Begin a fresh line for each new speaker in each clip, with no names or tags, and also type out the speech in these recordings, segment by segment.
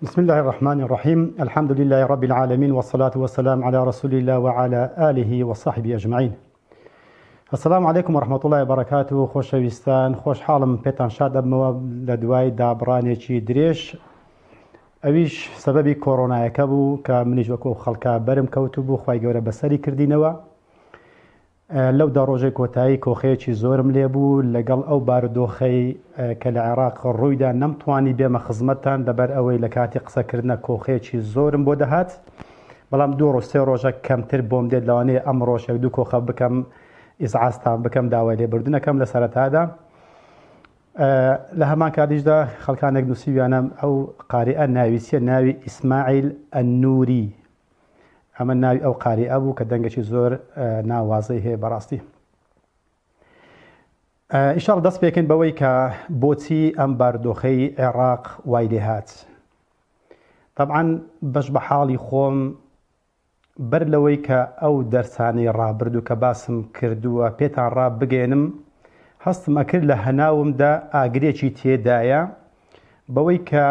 بسم اللە الرحمن الرحیم الحمد للە رب العالمین والصلاة والسلام علی رسول اللە وعلی آله وصحبه اجمعین السلام علیکم ورحمة الله وبرکاته خۆشەویستان خۆشحاڵم پێتان شاد دەبمەوە لە دوای دابڕانێکی درێژ ئەویش سەبەبی کۆرۆنایەکە بوو کە منیش وەکو خەڵکە بەرم کەوتبوو خوای گەورە بەسەری کردینەوە لەو دە ڕۆژەی کۆتایی کۆخەیەکی زۆرم لێبوو، لەگەڵ ئەو بارودۆخەی کە لە عێراق ڕوویدا نەمتوانی بێمە خزمەتتان لەبەر ئەوەی لە کاتی قسەکردنە کۆخەیەکی زۆرم بۆ دەهات، بەڵام دوو ڕۆژ سێ ڕۆژە کەمتر بۆم دێت لەوانەیە ئەمڕۆش یەک دوو کۆخە بکەم ئیزعاجتان بکەم داوای لێبوردن ئەکەم لە سەرەتادا. لە هەمان کاتیشدا خەڵکانێک نووسیویانە ئەو قاریئە ناوی چییە ناوی ئیسماعیل ئەنووری ئەمە ناوی ئەو قاریئە بوو کە دەنگێکی زۆر ناوازەی هەیە بەڕاستی. ئیشاڵ دەست پێکەین بەوەی کە بۆچی ئەم باردۆخەی عێراق وای لێهات. طبعا بەش بە حاڵی خۆم بەر لەوەی کە ئەو دەرسانەی ڕابردوو کە باسم کردووە پێتان ڕابگەێنم هەستم ئەکرد لە هەناومدا ئاگرێکی تێدایە بەوەی کە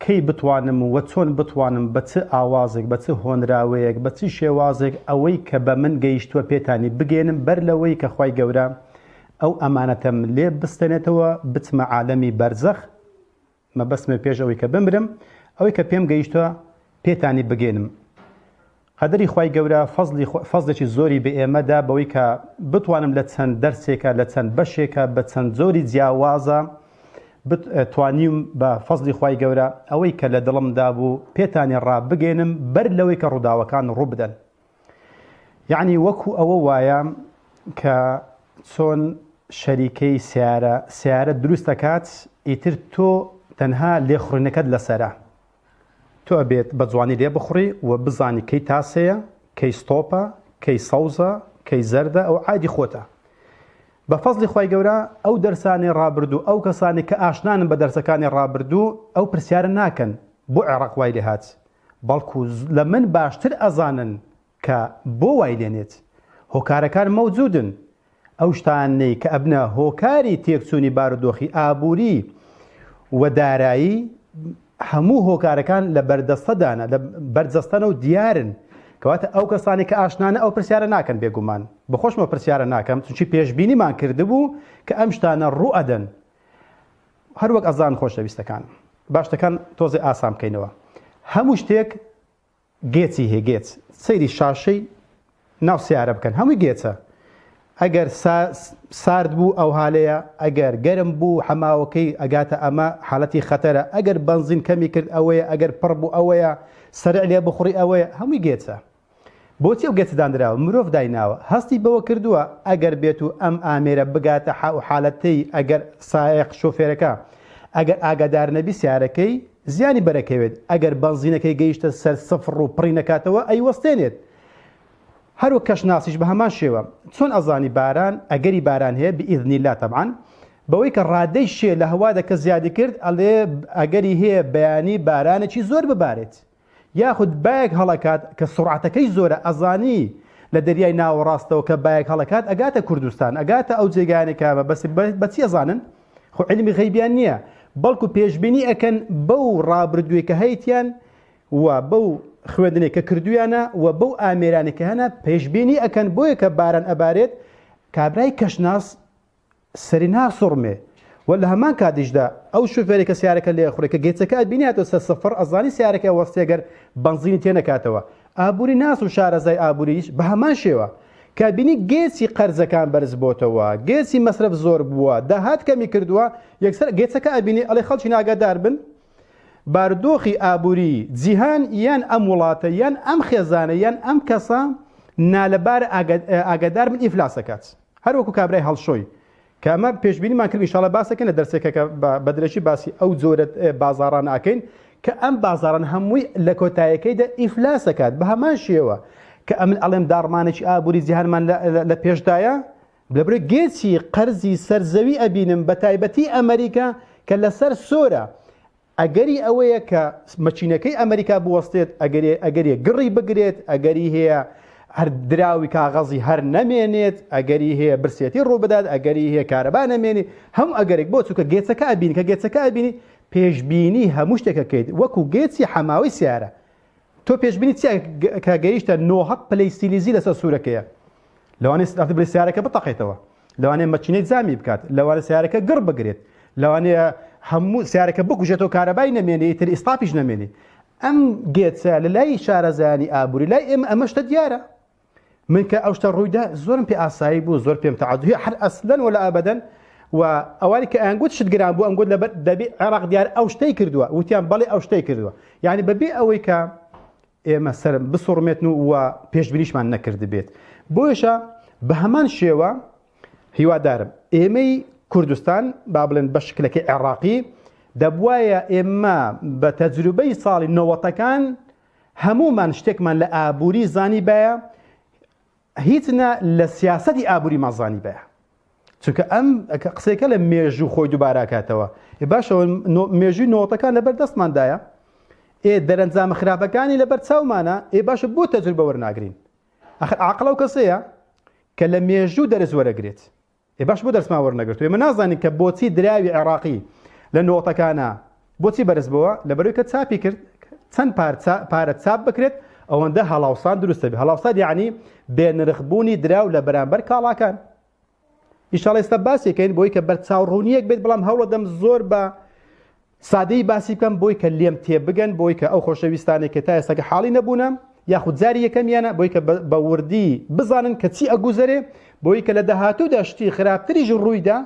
کەی بتوانم و چۆن بتوانم بە چ ئاوازێک، بە چ هۆنراوەیەک، بە چ شێوازێک ئەوەی کە بە من گەیشتووە پێتانی بگەیەنم بەر لەوەی کە خوای گەورە ئەو ئەمانەتەم لێ بستێنێتەوە بچمە عالەمی بەرزەخ مەبەستمە پێش ئەوەی کە بمرم ئەوەی کە پێم گەیشتووە پێتانی بگەێنم. قەدەری خوای گەورە فەزڵی فەزڵێکی زۆری بە ئێمە دا بەوەی کە بتوانم لە چەند دەرسێکا لە چەند بەشێکا بە چەند جۆری جیاوازە توانیم بە فەزڵی خوای گەورە ئەوەی کە لە دڵمدا بوو پێتانی ڕابگەێنم بەر لەوەی کە ڕووداوەکان ڕوو بدەن یعنی وەکو ئەوە وایە کە چۆن شەریکەی سیارە سیارە دروست دەکات ئیتر تۆ تەنها لێخوڕینەکەت لەسەرە تۆ ئەبێت بە جوانی لێ بخوڕی و بزانی کەی تاسەیە، کەی ستۆپە، کەی سەوزە، کەی زەردە ئەوە عایدی خۆتە. بە فەزڵی خوای گەورە ئەو دەرسانەی ڕابردوو ئەو کەسانەی کە ئاشنانن بە دەرسەکانی ڕابردوو ئەو پرسیارە ناکەن بۆ عێڕاق وای لێ هات بەڵکو لە من باشتر ئەزانن کە بۆ وای لێنێت هۆکارەکان مەوجودن ئەو شتانەی کە ئەبنە هۆکاری تێکچوونی بارودۆخی ئابووری و دارایی هەموو هۆکارەکان لە بەردەستەدانە لە بەرجەستەنە و دیارن کەواتە ئەو کەسانی کە ئاشنانە ئەو پرسیارە ناکەن بێگومان بەخۆشمە پرسیارە ناکەم چونکی پێشبینیمان کردبوو کە ئەم شتانە ڕوو ئەدەن هەروەک ئەزان خۆشەویستەکان باشتەکان تۆزێ ئاسان بکەینەوە هەموو شتێک گێچی هەیە گێچ سەیری شاشەی ناو سیارە بکەن هەمووی گێچە ئەگەر سارد بوو ئەو هالەیە ئەگەر گەرم بوو حەماوەکەی ئەگاتە ئەمە حالەتی خەتەرە ئەگەر بەنزین کەمی کرد ئەوەیە ئەگەر پڕ بوو ئەوەیە سەرع لێ بخوڕی ئەوەیە هەمووی گێچە بۆچی ئەو گێچە دانراوە مرۆڤ دایناوە هەستی بەوە کردووە ئەگەر بێت و ئەم ئامێرە بگاتە حالەتەی ئەگەر سایەق شۆفێرەکە ئەگەر ئاگادار نەبی سیارەکەی زیانی بەرەکەوێت، ئەگەر بەنزینەکەی گەیشتە سەر سفڕ و پڕی نەکاتەوە ئەیوەستێنێت. هەروەک کەشناسیش بە هەمان شێوە. چۆن ئەزانی باران ئەگەری باران هەیە بئذن اللە تەبعەن بەوەی کە ڕادەی شێ لە هەوادا کە زیادی کرد ئەڵێ ئەگەری هەیە بەیانی بارانێکی زۆر ببارێت. یاخود بایەک هەڵەکات کە سوڕعەتەکەی زۆرە ئەزانی لە دەریای ناوەڕاستەوە کە بایەک هەڵەکات ئەگاتە کوردستان ئەگاتە ئەو جێگایانەی کە بەس بەچی ئەزانن خۆ عیلمی غەیبیان نییە بەڵکو پێشبینی ئەکەن بەو ڕابردووی کە هەیتیان و بەو خوێندنێک کە کردویانە و بەو ئامێرانێک کە هەنە پێشبینی ئەکەن بۆیە کە باران ئەبارێت کابرای کەشناس سەری ناسوڕمێ و لە هەمان کاتیشدا ئەو شوفێرەی کە سیارەکە لێ ئەخوڕێ کە گێچەکە ئەبینی هاتوە سەر سفڕ ئەزانی سیارەکە ئەوەستێ گەر بەنزینی تێ نەکاتەوە ئابوری ناس و شارەزای ئابوریش بە هەمان شێوە کە بینی گێچی قەرزەکان بەرز بۆتەوە گێچی مەسرەف زۆر بووە داهات کەمی کردووە یەکسەر گێچەکە ئەبینی ئەڵێ خەڵکی ناگادار بن بارودۆخی ئابوری جیهان یان ئەم وڵاتە یان ئەم خێزانە یان ئەم کەسە نالەبار ئاگادار بن ئیفلاس ئەکات. هەر وەکو کابرای هەڵشۆی کە ئەمە پێشبینیمان کرد ئینشاڵڵا باسەکەین لە دەرسێکە کە بە درێژی باسی ئەو جۆرە بازاڕانە ئەکەین کە ئەم بازاڕان هەمووی لە کۆتایەکەیدا ئیفلاس ئەکات بە هەمان شێوە کە ئەمن ئەڵێم داڕمانێکی ئابووری جیهانمان لە پێشدایە لەبرێ گێچی قەرزی سەر زەوی ئەبینم بە تایبەتی ئەمریکا کە لەسەر سۆرە ئەگەری ئەوەیە کە مەکینەکەی ئەمریکا بوەستێت، ئەگەری ئەگەری گڕی بگرێت، ئەگەری هەیە هەر دراوی کاغەزی هەر نەمێنێت، ئەگەری هەیە برسێتی ڕووبدات، ئەگەری هەیە کارەبا نەمێنێ، هەموو ئەگەرێک بۆ چونکە گێچەکە ئەبینی کە گێچەکە ئەبینی پێشبینی هەموو شتێک ئەکەیت وەکو گێچی حەماوەی سیارە تۆ پێشبینی چی کە گەیشتە 900 پلەی سیلیزی لەسەر سوورەکەیە لەوانەیە بڵێ سیارەکە بتەقێتەوە لەوانەیە مەکینەی جامی بکات لەوانە سیارەکە گڕ بگرێت لەوانەیە هەموو سیارەکە بکوژێتەوە کارەبای نەمێنێ ئیتر ئیستاپیش نەمێنێ ئەم گێچە لە لای شارەزایانی ئابووری لای ئێمە ئەمە شتە دیارە من کە ئەو شتە ڕوویدا زۆرم پێ ئاسایی بوو زۆر پێم تەعەجوب هەر ئەسلەن ولا ئەبەدەن و ئەوانی کە ئەیانگوت شت گران بوو ئەمگوت لەبەر دەبێ عێراق دیار ئەو شتەی کردووە وتیان بەڵێ ئەو شتەی کردووە یعنی بەبێ ئەوەی کە ئێمە سەرم بسوڕمێتن و و پێشبینیشمان نەکردبێت بۆیشە بە هەمان شێوە هیوادارم ئێمەی کوردستان با بڵێن بە شکلەکەی عێراقی دەبواە ئێمە بە تەجروبەی ساڵی نەوەتەکان هەموومان شتێکمان لە ئابووری زانیبایە هیچ نا لە سیاسەتی ئابووریمان زانیبایە چونکە ئەم قسەیەکە لە مێژوو خۆی دووباراکاتەوە باشەوە مێژووی نۆتەکان لەبەر دەستماندایە ئێ دەرەنجامە خراپەکانی لەبەر چاومانە ئێ باشە بۆ تەجروبە وەرناگرین ئەخر عاقڵ ئەو کەسەیە کە لە مێژوو دەرس وەرەگرێت ئێ باش بۆ دەرسمان وەرنەگرتووە ئێمە نازانین کە بۆچی دراوی عێراقی لە نۆتەکانە بۆچی بەرز بۆوە لەبەرەوەی کە چاپی کرد چەند پارە چاپ بکرێت ئەوەندە هەڵاوسان دروست دەبێت هەڵاوسان یعنی بێنرخبوونی دراو لە بەرامبەر کاڵاکان ئیشاڵ ئێستا باسێکەین بۆی کە بەرچاو ڕوونیەک بێت بەڵام هەوڵەدەم زۆر بە سادەیی باسی بکەم بۆی کە لێم تێبگەن بۆی کە ئەو خۆشەویستانەی کە تا ئێستاکە حاڵی نەبوونە یاخود جاری یەکەمیانە بۆی کە بە وردی بزانن کە چی ئەگوزەرێ بۆی کە لە داهاتوودا شتی خراپتریش ڕوویدا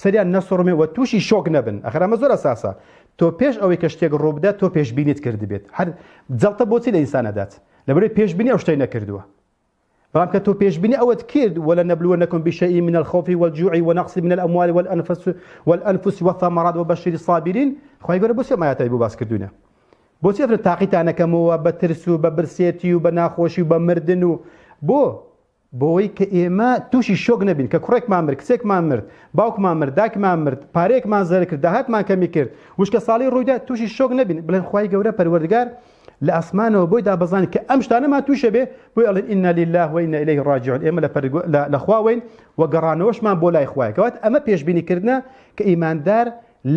سەریان نەسوڕمێ و تووشی شۆک نەبن ئەخر ئەمە زۆر ئەساسە تۆ پێش ئەوەی کە شتێک ڕووبدات تۆ پێشبینیت کردبێت هەر جەڵتە بۆچی لە ئینسان ئەدات لەبەرئەوەی پێشبینی ئەو شتەی نەکردووە بەڵام کە تۆ پێشبینی ئەوەت کرد، ولنبلونکم بشیء من الخوف والجوع ونقص من الاموال والانفس والانفس والثمرات وبشر الصابرین، خوای گەورە بۆچی ئەم ئایەتەی بۆ باس کردوینە؟ بۆچی ئەفرێ تاقیتان ئەکەمەوە بە ترس و بە برسێتی و بە ناخۆشی و بە مردن و بۆ؟ بۆوەی کە ئێمە تووشی شۆک نەبین کە کوڕێکمان مرد، کچێکمان مرد، باوکمان مرد، دایکمان مرد، پارەیەکمان زەرەر کرد، داهاتمان کەمی کرد، وشکە ساڵی ڕوویدا، تووشی شۆک نەبین، بڵێن خوای گەورە پەروەردگار لە ئاسمانەوە بۆی دابەزانی کە ئەم شتانەمان تووشە بێ بۆی ئەڵێن ئینا لله و ئینا ئیلەیه ڕاجعون ئێمە لە لە خواوەین و گەڕانەوەشمان بۆ لای خوایە کەواتە ئەمە پێشبینی کردنە کە ئیماندار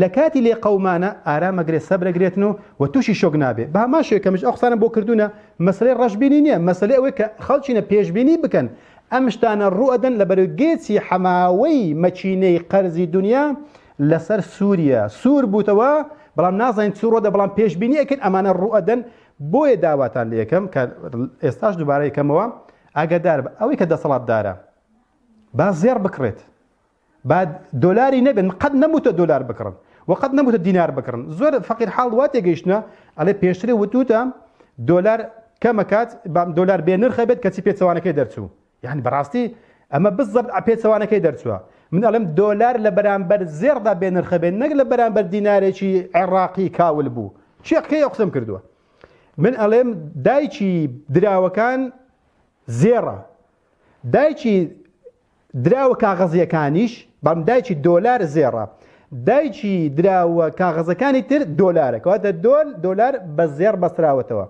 لە کاتی لێ قەومانە ئارامەگرێ سەبرەگرێتن و و تووشی شۆک نابێ بە هەمان شێوە کە منش ئەو قسانەم بۆ کردوونە مەسەلەی ڕەشبینی نییە مەسەلەی ئەوەی کە خەڵکینە پێشبینی بکەن ئەم شتانە ڕوو ئەدەن لە بەرەو گێچی حەماوەی مەکینەی قەرزی دنیا لەسەر سوریە سور بوتەوە بەڵام نازانین چ ڕۆدە بەڵام پێشبینی ئەکەین ئەمانە ڕوئەدەن بۆیە داواتان لەکەم کە ئێستاش دووبارە یکەمەوە ئاگادار بە ئەوەی کە دەسەڵاتدارە با زێڕ بکڕێت با دۆلاری نەبێت من قەت نەموتە دۆلار بکڕن و قەت نەموتە دینار بکڕن زۆر فەقیر حاڵ وا تێگەیشتنە ئەڵێ پێشترێ وتوتە دۆلار کەمەکات دۆلار بێ نرخە بێت کەچی پێچەوانەکەی دەرچوو یانی بەڕاستی ئەمە بزەبت پێچەوانەکەی دەرچووە من ئەڵێم دۆلار لە بەرامبەر زێڕدا بێ نرخە بێت نەک لە بەرامبەر دینارێکی عێراقی کاول بوو چێ قەی ئەو قسەم کردووە من ئەڵێم دایکی دراوەکان زێڕە دایکی دراوە کاغەزیەکانیش بەڵام دایکی دۆلار زێڕە دایکی دراوە کاغەزەکانی تر دۆلارە کەواتە دۆل دۆلار بە زێڕ بەستراوەتەوە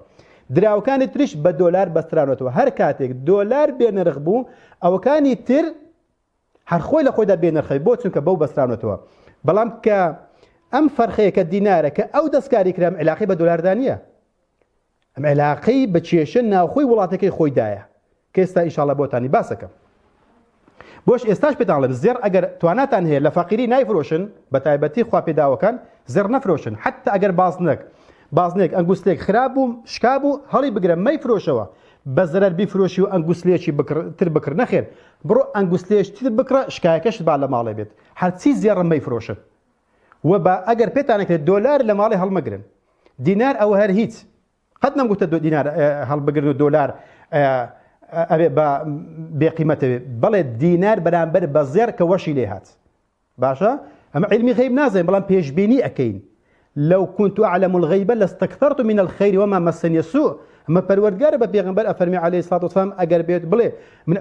دراوەکانی تریش بە دۆلار بەستراونەتەوە هەر کاتێک دۆلار بێ نرخ بوو ئەوەکانی تر هەر خۆی لە خۆیدا بێ نرخی بۆ چونکە بەو بەستراونەتەوە بەڵام کە ئەم فەرخەیە کە دینارە کە ئەو دەستکاری کرام علاقی بە دۆلاردا نییە ئەم عێلاقەی بە کێشە ناوخۆی وڵاتەکەی خۆیدایە کە ئێستا ئیشاڵە بۆتانی باسەکەم بۆش ئێستاش پێتان ڵێم زێڕ ئەگەر تواناتان هەیە لە فەقیری نایفرۆشن بە تایبەتی خوا پێداوەکان زێڕ نەفرۆشن حتا ئەگەر بازنەک بازنێک ئەنگوستێک خراپ بوو شکا بوو هەڵی بگرە مەیفرۆشەوە بە زەرەر بیفرۆشی و ئەنگوستلێکی تر بکڕ نەخێر بڕۆ ئەنگوستلێش تر بکڕە شکایەکەشت با لە ماڵێ بێت هەرچی زێڕە مەیفرۆشن و با ئەگەر پێتانەکرێت دۆلار لە ماڵێ هەڵمەگرن دینار ئەوە هەر هیچ قەت نەمگوتە دۆ دینار هەڵبگرن و دۆلار ئەبێ بە بێقیمەتەوێ بەڵێ دینار بەرامبەر بە زێڕ کە وەشی لێ هات باشە ئەمە علمی غیب نازانین بەڵام پێشبینی ئەکەین لو كنت أعلم الغيب لاستكثرت من الخير وما مسني السوء ئەمە پەروەردگارە بە پێغەمبەر ئەفەرمی عەلەیهی سڵات وسلام ئەگەر بێت بڵێ من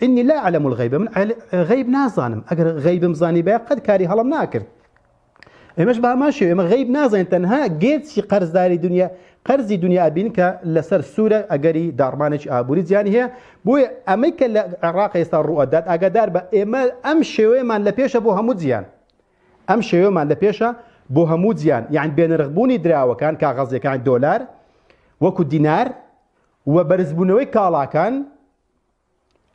إني لا أعلم الغيب من غیب نازانم ئەگەر غیبم زانیبایە قەت کاری هەڵم ناکرد ئێمەش بە هەمان شێوە ئێمە غەیب نازانین تەنها گێچی قەرزداری دنیا قەرزی دنیا ئەبین کە لەسەر سوورە ئەگەری داڕمانێکی ئابووری جیانی هەیە بۆیە ئەمەی کە لە عێراق ئێستا ڕووئەدات ئاگادار بە ئێمە ئەم شێوەیەمان لە پێشە بۆ هەموو جیان ئەم شێوەمان لە پێشە بۆ هەموو جیان یان بێنرخبوونی دراوەکان کاغەزیەکان دۆلار وەکو دینار و بەرزبوونەوەی کاڵاکان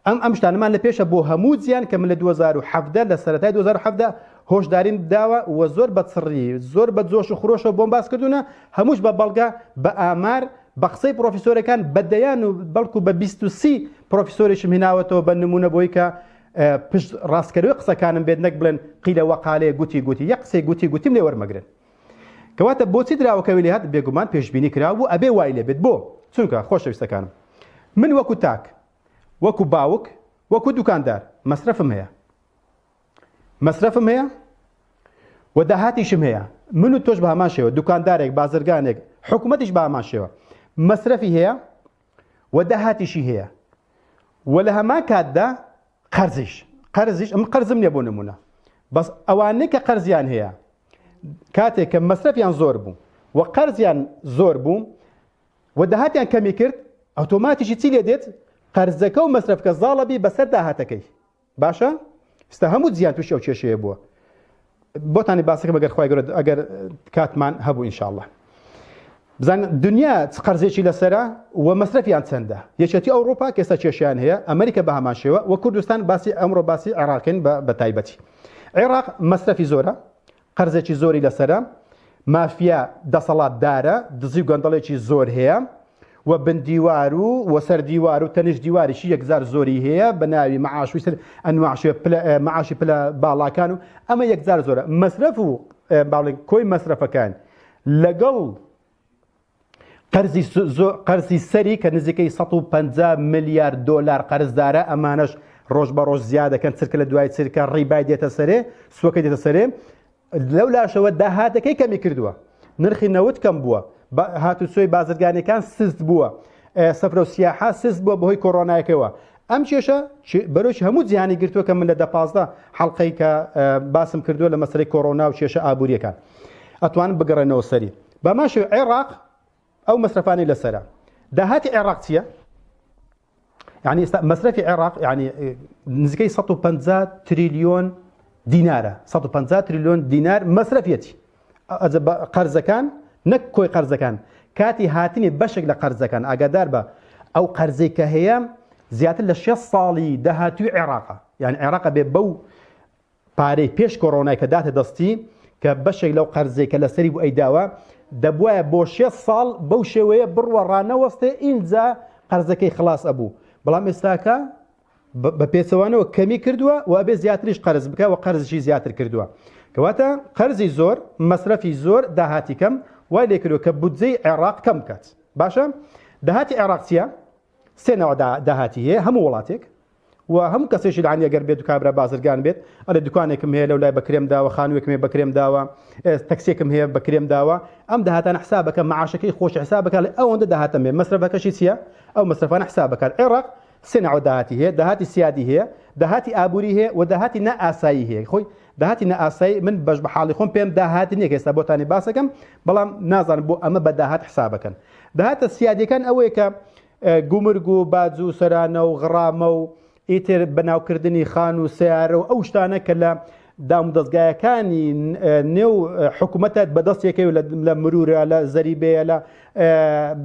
ئەم ئەم شتانەمان لە پێشە بۆ هەموو جیان کە من لە 2017 لە سەرەتای 2017 هۆشداریم داوە و زۆر بە چڕی زۆر بە جۆش و خرۆشەوە بۆم باس کردوونە هەمووش بە بەڵگە بە ئامار بە قسەی پرۆفیسۆرەکان بە دەیان و بەڵکو بە 23 پرۆفیسۆریشم هێناوەتەوە بە نمونە بۆی کە پشت ڕاستکەرەوەی قسەکانم بێت نەک بڵێن قیلە وەقالێ گوتی گوتی یەک قسەی گوتی گوتیم لێ وەرمەگرن کەواتە بۆچی دراوەکە وی لێهات بێگومان پێشبینی کراو بوو ئەبێ وای لێبێت بۆ چونکە خۆشەویستەکانم من وەکو تاک وەکو باوک وەکو دوکاندار مەسرەفم هەیە مەسرەفم هەیە و داهاتیشم هەیە من و تۆش بە هەمان شێوە دوکاندارێک بازرگانێک حکوومەتیش بە هەمان شێوە مەسرەفی هەیە و داهاتیشی هەیە و لە هەمان کاتدا قەرزیش قەرزیش ئەم قەرزم نییە بۆ نمونە بەس ئەوانەی کە قەرزیان هەیە کاتێک کە مەسرەفیان زۆر بوو و قەرزیان زۆر بوو و داهاتیان کەمی کرد ئۆتۆماتیشی چی لێ دێت قەرزەکە و مەسرەفکە زاڵەبی بەسەر داهاتەکەی باشە ئستا هەموو جیان تووشی ئەو کێشەیە بووە بۆتانی باسەکەم ئەگەر خوای گەورە ئەگەر کاتمان هەبوو ئینشاءاللە بزان دنیا چ قەرزێکی لەسەرە و مەسرەفیان چەندە یەکێتی ئەوروپا کە ئێستا کێشیان هەیە ئەمریکا بە هەمان شێوە و کوردستان باسی ئەمڕۆ باسی عێراقین بە تایبەتی عێراق مەسرەفی زۆرە قەرزێکی زۆری لەسەرە، مافیا دەسەڵاتدارە، دزی و گەندەڵێکی زۆر هەیە و بن دیوار و و سەر دیوار و تەنیشت دیواریشی یەکجار زۆری هەیە بە ناوی مەعاش و سەر ئەنواع شێ پلە مەعاشی پلە باڵاکان و ئەمە یەکجار زۆرە مەسرەف و با بڵێین کۆی مەسرەفەکان لەگەڵ قەرزی قەرزی سەری کە نزیکەی 150 ملیار دۆلار قەرزدارە ئەمانەش ڕۆژ بە ڕۆژ زیاد دەکەن چرکە لە دوای چرکە ڕیبای دێتە سەرێ سوەکە دێتە سەرێ لەو لاشەوە داهاتەکەی کەمی کردووە نرخی نەوت کەم بووە هاتوچۆی بازرگانەکان سست بووە سەفرە و سیاحە سست بووە بەهۆی کۆرۆنایەکەوە ئەم کێشە بەرۆکی هەموو جیهانی گرتووە کە من لە دە 15 حەڵقەی کە باسم کردووە لە مەسەلەی کۆرۆنا و کێشە ئابووریەکان ئەتوانن بگەڕێنەوە سەری بەمان شێوە عێراق ئەو مەسرەفانەی لەسەرە داهاتی عێراق چییە؟ یعنی ئێستا مەسرەفی عێراق یعنی نزیکەی 150 تریلیۆن دینارە 150 تریلیۆن دینار مەسرەفیەتی قەرزەکان نەک کۆی قەرزەکان کاتی هاتنی بەشێک لە قەرزەکان ئاگادار بە ئەو قەرزەی کە هەیە زیاتر لە 6 ساڵی داهاتوی عێراقە یعنی عێراقە بێ بەو پارەی پێش کۆرۆنای کە داتە دەستی کە بەشێک لەو قەرزەی کە لەسەری بوو ئەیداوە دەبوایە بۆ شێست ساڵ بەو شێوەیە بڕوە ڕانەوەستێ ئینجا قەرزەکەی خلاص ئەبوو بەڵام ئێستاکە بە پێچەوانەوە کەمی کردووە و ئەبێ زیاتریش قەرز بکە و قەرزشی زیاتر کردووە کەواتە قەرزی زۆر مەسرەفی زۆر داهاتی کەم وای لێکردووە کە بودجەی عێراق کەم بکات باشە داهاتی عێراق چییە سێ نەوە داهاتی هەیە هەموو وڵاتێک و هەموو کەسێکی لانی ئەگەر بێت کابرا بازرگان بێت ئەلێ دوکانێکم هەیە لەو لای بەکرێم داوە خانووێکم هەیە بەکرێم داوە تەکسێکم هەیە بەکرێم داوە ئەم داهاتانە حسابەکە معاشەکەی خۆش حسابەکە لە ئەوەندە داهاتم هەیە مەسرەفەکەشی چییە ئەو مەسرەفانە حسابەکات عێراق سێ ناوە داهاتی هەیە داهاتی سیادی هەیە داهاتی ئابووری هەیە و داهاتی نائاسایی هەیە خۆی داهاتی نائاسایی من بەش بە حاڵی خۆم پێم داهات نییە کە ئێستا بۆتانی باسەکەم بەڵام نازانم بۆ ئەمە بە داهات حسابەکەن داهاتە سیادیەکان ئەوەیە کە گومرگ و باج و سەرانە و غڕامە و ئیتر بەناوکردنی خان و سیارە و ئەو شتانە کە لە دامودەزگایەکانی نێو حکوومەتە بەدەستێکەوە لە مرورە لە زەریبەیە لە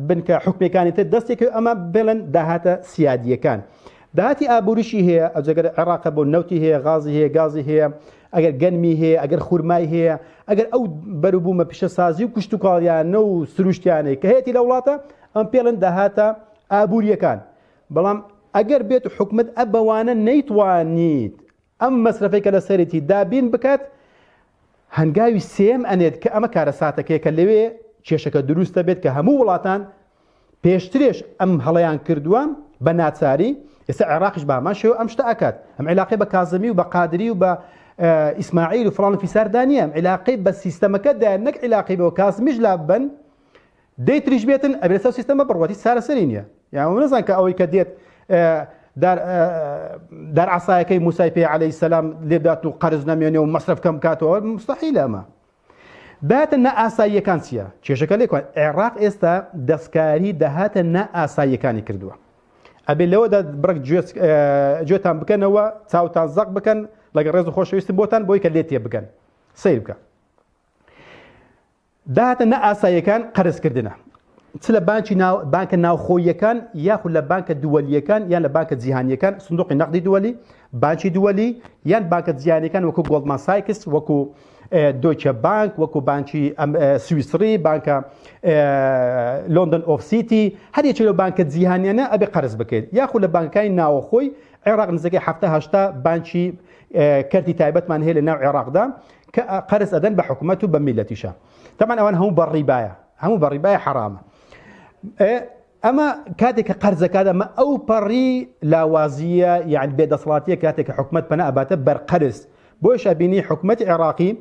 بنکە حکومەکانی تر دەستێک ئەمە بڵێن داهاتە سیادیەکان. داهاتی ئابووریشی هەیە ئەجگەر عێراقە بۆ نەوتی هەیە غازی هەیە گازی هەیە ئەگەر گەنمی هەیە ئەگەر خورمای هەیە ئەگەر ئەو بەروبوومە پیشەسازی و کشتتوکاڵیانە و سروشتیانەی کە هەیەی لە وڵاتە ئەم پێڵن داهاتە ئابووریەکان بەڵام ئەگەر بێت حکومت ئەبەوانە نەیتوانیت ئەم مەسرەفەی کە لەسەرێتی دابین بکات هەنگاوی سێم ئەنێت کە ئەمە کارەساتەکەیە کە لەوێ کێشەکە دروستە بێت کە هەموو وڵاتان پێشترێش ئەم هەڵەیان کردووە بە ناچاری ئێستا عێراقیش بە هەمان شێوە ئەم شتە ئەکات ئەم عیلاقەی بە کازمی و بە قادری و بە ئیسماعیل و فڵان و فیساردا نییە ئەم عیلاقەی بە سیستەمەکەدا نەک عیلاقەی بەوە کازمیش لاببەن دەی تریش بێتن ئەبێت لەسەر سیستەمە بڕوات هیچ چارەسەری نییە یان نەزان کە ئەوەی کە دێت دار دار عسایەکەی موسای پێ عەلەیهی سەلام لێبدات و قەرز نەمێنێ و مەسرەف کەم بکاتەوە مستحیلە ئەمە داهاتە نائاساییەکان چییە؟ کێشەکە لێکوان عێراق ئێستا دەستکاری داهاتە نائاساییەکانی کردووە ئەبێ لەوەدا بڕک گوێتان بکەنەوە چاوتان زەق بکەن لەگەڵ ڕێز و خۆشەویستم بۆتان بۆی کە لێ تێ بگەن سیر بکە. داهاتە نائاساییەکان قەرزکردنە چ لە بانکی ناو بانکە ناوخۆییەکان یاخود لە بانکە دووەلیەکان یان لە بانکە جیهانیەکان سندوقی نەقدی دووەلی بانکی دووەلی یان بانکە جیهانیەکان وەکو گۆڵدمان سایکس وەکو دۆیچە بانک وەکو بانکی سویسری بانکە لۆندن ئۆف سیتی هەر یەکێ لەو بانکە جیهانیانە ئەبێ قەرز بکەیت یاخود لە بانکەکانی ناوەخۆی عێراق نزیکەی هەفتە هەشتا بانکی کەرتی تایبەتمان هەیە لە ناو عێراقدا کە قەرز ئەدەن بە حکومەت و بە میلەتیشە تەمان ئەوان هەموو بە ڕیبایە هەموو بە ڕیبایە حەرامە ئەمە کاتێک کە قەرزەکات ئەمە ئەو پەڕی لاوازیە یان بێدەسەڵاتیە کاتێک کە حکومەت پەنا ئەباتە بەر قەرز بۆیش ئەبینی حکومەتی عێراقی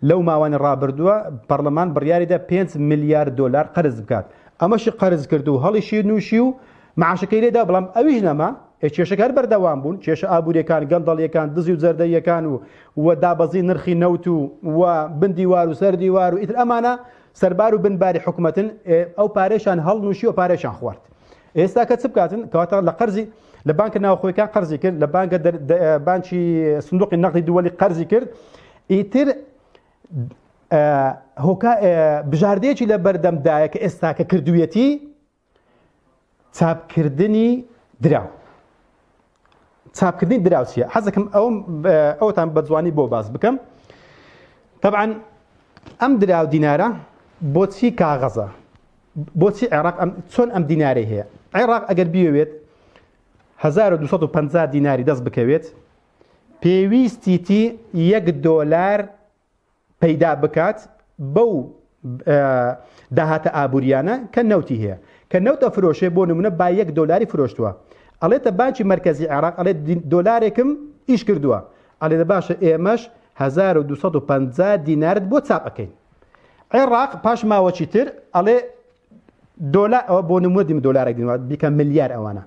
لەو ماوانە ڕابردووە پەرلەمان بڕیاریدا 5 ملیار دۆلار قەرز بکات ئەمەشی قەرز کرد و هەڵیشی نووشی و معاشەکەی لێدا بەڵام ئەویش نەما کێشەکە هەر بەردەوام بوون کێشە ئابووریەکان گەندەڵیەکان دزی و جەردەیەکان و و دابەزی نرخی نەوت و و بن دیوار و سەر دیوار و ئیتر ئەمانە سەربار و بن باری حکومەتن ئەو پارەیشان هەڵنووشی و پارەیشان خوارد ئێستا کە چ بکاتن کەواتە لە قەرزی لە بانکە ناوخۆیەکان قەرزی کرد لە بانکە بانکی سندوقی نەقدی دووەلی قەرزی کرد ئیتر هۆکا بژاردەیەکی لە بەردەمدایە کە ئێستا کە کردوویەتی چاپکردنی دراو چاپکردنی دراو چییە حەزەکەم ئەوم ئەوتان بە جوانی بۆ باس بکەم طبعا ئەم دراو دینارە بۆچی کاغەزە بۆچی عێراق ئەم چۆن ئەم دینارەی هەیە عێراق ئەگەر بیەوێت 1250 دیناری دەست بکەوێت پێویستیتی یەک دۆلار پەیدا بکات بەو داهاتە ئابووریانە کە نەوتی هەیە کە نەوت ئەفرۆشێ بۆ نمونە با یەک دۆلاری فرۆشتووە ئەڵێتە بانکی مەرکەزی عێراق ئەڵێ دۆلارێکم ئیش کردووە ئەڵێ دە باشە ئێمەش 1250 دینارت بۆ چاپ ئەکەین عێراق پاش ماوەکی تر ئەڵێ دۆلار ئەوە بۆ نمونە دیم دۆلارێک دینوە بیکە ملیار ئەوانە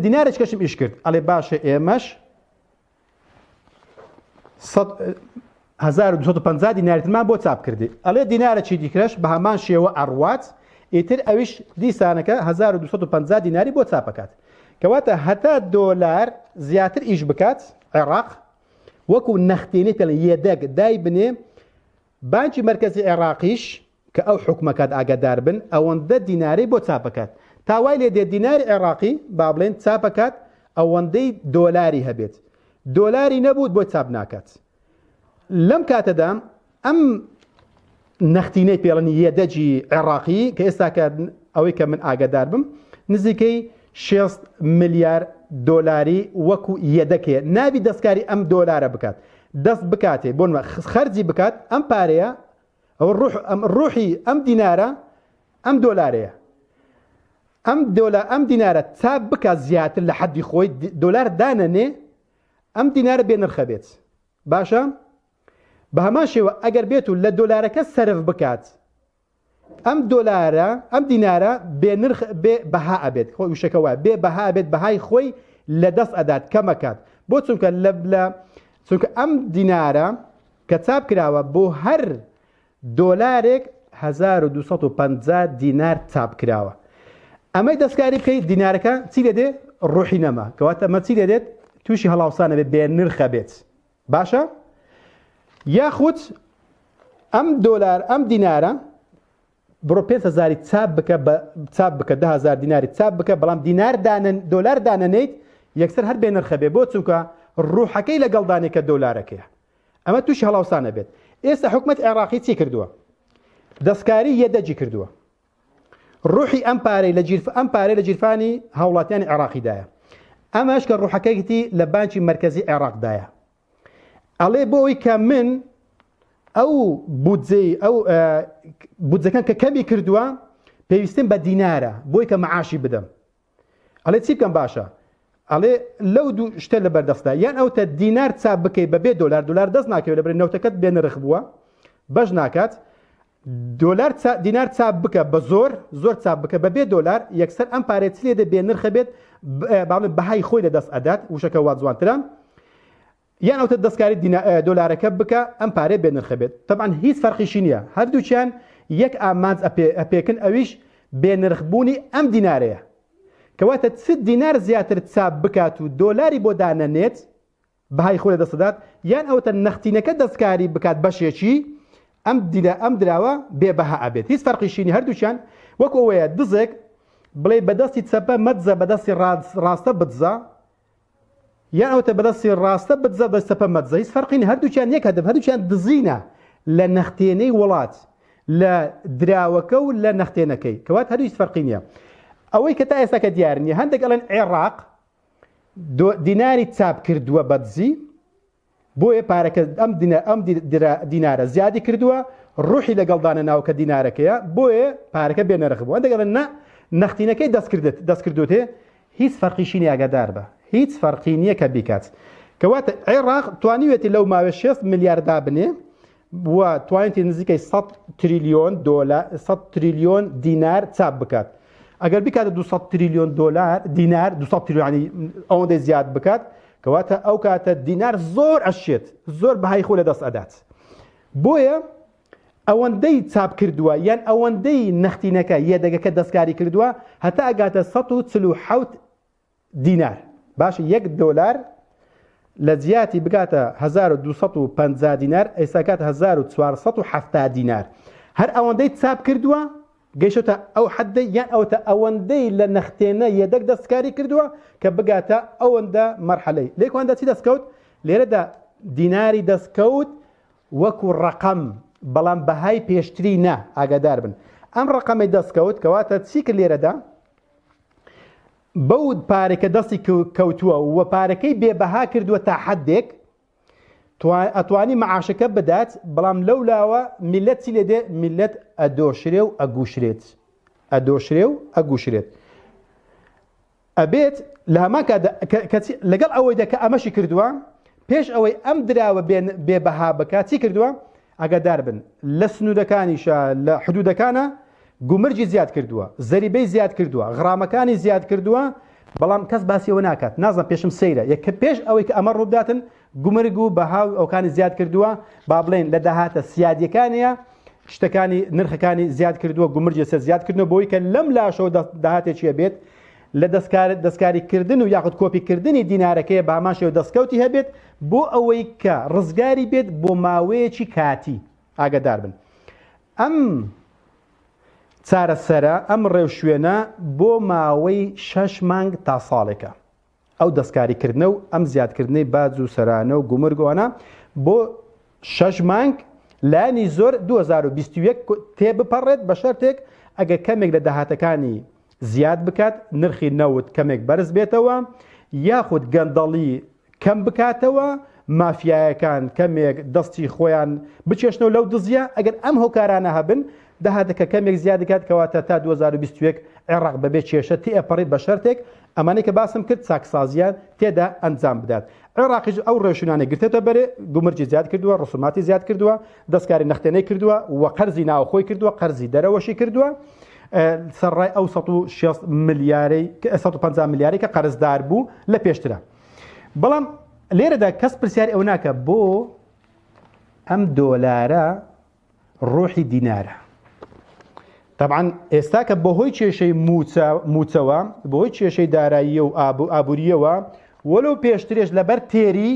دینارێک کەشم ئیش کرد ئەڵێ باشە ئێمەش 1250 دینارتمان بۆ چاپ کردی ئەڵێ دینارەکی دیکەش بە هەمان شێوە ئەڕوات ئیتر ئەویش دیسانەکە 1250 دیناری بۆ چاپەکات کەواتە هەتا دۆلار زیاتر ئیش بکات عێراق وەکو نەختێنی پێڵ یەدەگ دای بنێ بانکی مەرکەزی عێراقیش کە ئەو حوکمەکات ئاگادار بن ئەوەندە دینارەی بۆ چاپەکات تا وای لێ دێت دیناری عێراقی با بڵێن چاپەکات ئەوەندەی دۆلاری هەبێت دۆلاری نەبوو بۆی چاپ ناکات لەم کاتەدا ئەم نەختینەی پێڵن یەدەجی عێراقی کە ئێستا کە ئەوەی کە من ئاگادار بم نزیکەی 6 ملیار دۆلاری وەکو یەدەکێ نابی دەستکاری ئەم دۆلارە بکات دەست بکاتێ بۆ خەرجی بکات ئەم پارەیە ئەوە ڕوح ئەم ڕوحی ئەم دینارە ئەم دۆلارەیە ئەم دۆلا ئەم دینارە چاپ بکات زیاتر لە حەدی خۆی دۆلار دانەنێ ئەم دینارە بێ نرخە بێت باشە بە هەمان شێوە ئەگەر بێت و لە دۆلارەکە سەرف بکات ئەم دۆلارە ئەم دینارە بێ نرخ بێ بەها ئەبێت خۆی وشەکە وایە بێ بەها ئەبێت بەهای خۆی لە دەست ئەدات کەمەکات بۆ چونکە لە لە چونکە ئەم دینارە کە چاپ کراوە بۆ هەر دۆلارێک 1250 دینار چاپ کراوە ئەمەی دەستکاری بکەیت دینارەکە چی لێ دێ ڕوحی نەما کەواتە ئەمە چی لێ دێت تووشی هەڵاوسانە بێت بێ نرخە بێت باشە یاخود ئەم دۆلار ئەم دینارە بڕۆ 5هزاری چاپ بکە بە چاپ بکە دههزار دیناری چاپ بکە بەڵام دینار دانن دۆلار دانەنیت یەکسەر هەر بێ نرخە بێ بۆ چونکە ڕوحەکەی لەگەڵدانێ کە دۆلارەکەیە ئەمە تووشی هەڵاوسانە بێت ئێستا حکومەت عێراقی چی کردووە دەستکاری یەدەجی کردووە ڕوحی ئەم پارەی لە گیرف ئەم پارەی لە گیرفانی هاوڵاتیانی عێراقیدایە ئەمەش کە ڕوحەکەیتی لە بانکی مەرکەزی عێراقدایە ئەڵێ بۆ ئەوی کە من ئەو بودجەی ئەو بودجەکان کە کەمی کردووە پێویستم بە دینارە بۆی کە معاشی بدەم ئەڵێ چی بکەم باشە ئەڵێ لەو دوو شتە لە بەردەستە یان ئەو تە دینار چاپ بکەی بەبێ دۆلار دۆلار دەست ناکەوێت لەبەر نەوتەکەت بێ نرخ بووە بەش ناکات دۆلار دینار چاپ بکە بە زۆر زۆر چاپ بکە بەبێ دۆلار یەکسەر ئەم پارێ چ لێ دێ بێ نرخە بێت باڵێ بەهای خۆی لە دەست ئەدات وشەکە وا جوانترە یان ئەوتە دەستکاری دۆلارەکە بکە ئەم پارەیە بێ نرخە بێت تەبعەن هیچ فەرقیشی نییە هەردووکیان یەک ئامانج ئەپێکن ئەویش بێ نرخ بوونی ئەم دینارەیە کەواتە چ دینار زیاتر چاپ بکات و دۆلاری بۆ دانەنێت بەهای خۆی لەدەست دەدات یان ئەوتە نەختینەکە دەستکاری بکات بەشێکی. ئەم دینا ئەم دراوە بێ بەها ئەبێت هیچ فەرقیشی نیە هەردووکیان وەکو ئەوەیە دزێک بڵێ بەدەستی چەپە مەدزە بەدەستی ڕاستە بدزە یان ئەوتە بەدەستی ڕاستە بدزە بەس چەپە مەدزە هیچ فەرقی نیە هەردووکیان یەک هەدف هەردووکیان دزینە لە نەختێنەی وڵات لە دراوەکە و لە نەختێنەکەی کەوات هەر هیچ فەرقی نییە ئەوەی کە تا ئێستا کە دیار نییە هەندێک ئەڵێن عێراق دیناری چاپ کردووە بەدزی بۆیە پارەکە ئەم ئەم دینارە زیادی کردووە ڕوحی لەگەڵ دانەناوە کە دینارەکەیە بۆیە پارەکە بێ نرخ بوو هەندێک ئەڵێن نا نەختینەکەی دەستکردت دەستکردوتێ هیچ فەرقیشی نییە ئاگادار بە هیچ فەرقی نییە کە بیکات کەواتە عێراق توانیوێتی لەو ماوەی 6 ملیار دابنێ و توانیتی نزیکەی 100 تریلیۆن دۆلار 100 تریلیۆن دینار چاپ بکات ئەگەر بکاتە 200 تریلیۆن دۆلار دینار 200 تریلیۆنی ئەوەندەی زیاد بکات کەواتە ئەو کاتە دینار زۆر ئەشێت زۆر بەهای خۆ لەدەست ئەدات بۆیە ئەوەندەی چاپ کردووە یان ئەوەندەی نەختینەکە یەدەگەکە دەستکاری کردووە هەتا ئەگاتە 147 دینار باشە یەک دۆلار لە جیاتی بگاتە 1250 دینار ئێستا کات 1470 دینار هەر ئەوەندەی چاپ کردووە گەیشتە ئەو حەدەی یان ئەوەتە ئەوەندەی لە نەختێنە یەدەگ دەستکاری کردووە کە بگاتە ئەوەندە مەرحەلەی لێکواندا چی دەستکەوت لێرەدا دیناری دەستکەوت وەکو ڕەقەم بەڵام بەهای پێشتری نا ئاگادار بن ئەم ڕەقەمەی دەستکەوت کەواتە چی کرد لێرەدا بەو پارەی کە دەستی کەوتووە و پارەکەی بێ بەها کردووە تا حدێک ئەتوانی مەعاشەکە بدات بەڵام لەو لاوە میلەت چی لێ دێ میلەت ئەدۆشرێ و ئەگوشرێت ئەدۆشرێ و ئەگوشرێت ئەبێت لە هەمان کاتدا کەچی لەگەڵ ئەوەیدا کە ئەمەشی کردووە پێش ئەوەی ئەم دراوە بێ بەها بکات چی کردووە ئاگادار بن لە سنوورەکانیشە لە حدودەکانە گومرگی زیاد کردووە زەریبەی زیاد کردووە غرامەکانی زیاد کردووە بەڵام کەس باسی ئەوە ناکات نازم پێشم سەیرە یەکە پێش ئەوەی کە ئەمە ڕووبداتن گومرگ و بەها و ئەوکانی زیاد کردووە با بڵێن لە داهاتە سیادیەکانیە شتەکانی نرخەکانی زیاد کردووە گومرگی سەر زیاد کردنەوە بۆی کە لەم لاشەوە داهاتێکی هەبێت لە دەستکاریکردن و یاخود کۆپیکردنی دینارەکەی بە هەمان شێوە دەستکەوتی هەبێت بۆ ئەوەی کە ڕزگاری بێت بۆ ماوەیەکی کاتی ئاگادار بن ئەم چارەسەرە ئەم ڕێوشوێنە بۆ ماوەی شەش مانگ تا ساڵێکە ئەو دەستکاری کردنە و ئەم زیادکردنەی باج و سەرانە و گومرگ و ئەوانە بۆ شەش مانگ لایەنی زۆر 2021 تێبپەڕێت بە شەرتێک ئەگەر کەمێک لە داهاتەکانی زیاد بکات نرخی نەوت کەمێک بەرز بێتەوە یاخود گەندەڵی کەم بکاتەوە مافیایەکان کەمێک دەستی خۆیان بچێشنەوە لەو دزیە ئەگەر ئەم هۆکارانە هەبن داهاتەکە کەمێک زیاد دەکات کەواتە تا 2021 عێراق بەبێ کێشە تێئەپەڕیت بە شەرتێک ئەمانەی کە باسم کرد چاکسازیان تێدا ئەنجام بدات. عێراقیش ئەو ڕێوشوێنانەی گرتێتە بەرێ، گومرگی زیاد کردووە، ڕسوماتی زیاد کردووە، دەستکاری نەختێنەی کردووە و قەرزی ناوخۆی کردووە، قەرزی دەرەوەشی کردووە، سەرڕای ئەو 160 ملیارەی 150 ملیارەی کە قەرزدار بوو لە پێشترا. بەڵام لێرەدا کەس پرسیاری ئەو ناکە بۆ ئەم دۆلارە ڕۆحی دینارە. تەبعەن ئێستا کە بەهۆی کێشەی موچە موچەوە بەهۆی کێشەی داراییە و ئابووریەوە وەلو پێشترێش لەبەر تێری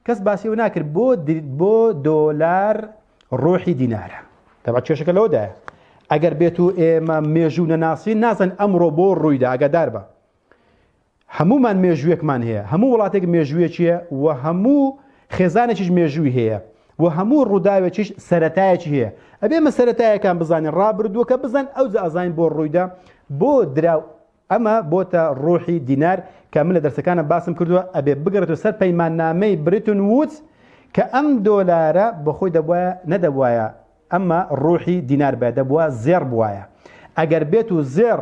کەس باسی ئەوە ناکرد بۆ بۆ دۆلار ڕۆحی دینارە تەبعەن کێشەکە لەوەدایە ئەگەر بێت و ئێمە مێژوو نەناسین نازن ئەمڕۆ بۆ ڕوویدا ئاگادار بە هەموومان مێژوویەکمان هەیە، هەموو وڵاتێک مێژوویەکی هەیە و هەموو خێزانێکیش مێژووی هەیە و هەموو ڕووداوێکیش سەرەتایەکی هەیە. ئەبێ ئێمە سەرەتایەکان بزانین، ڕابردووەکە بزانین، ئەوجا ئەزانین بۆ ڕوویدا، بۆ درا و ئەمە بۆتە ڕوحی دینار کە من لە دەرسەکانم باسم کردووە، ئەبێ بگەڕێتەوە سەر پەیماننامەی بریتون وودز کە ئەم دۆلارە بەخۆی دەبوایە نەدەبوایە ئەمە ڕوحی دینار بایە، دەبوا زێڕ بوایە. ئەگەر بێت و زێڕ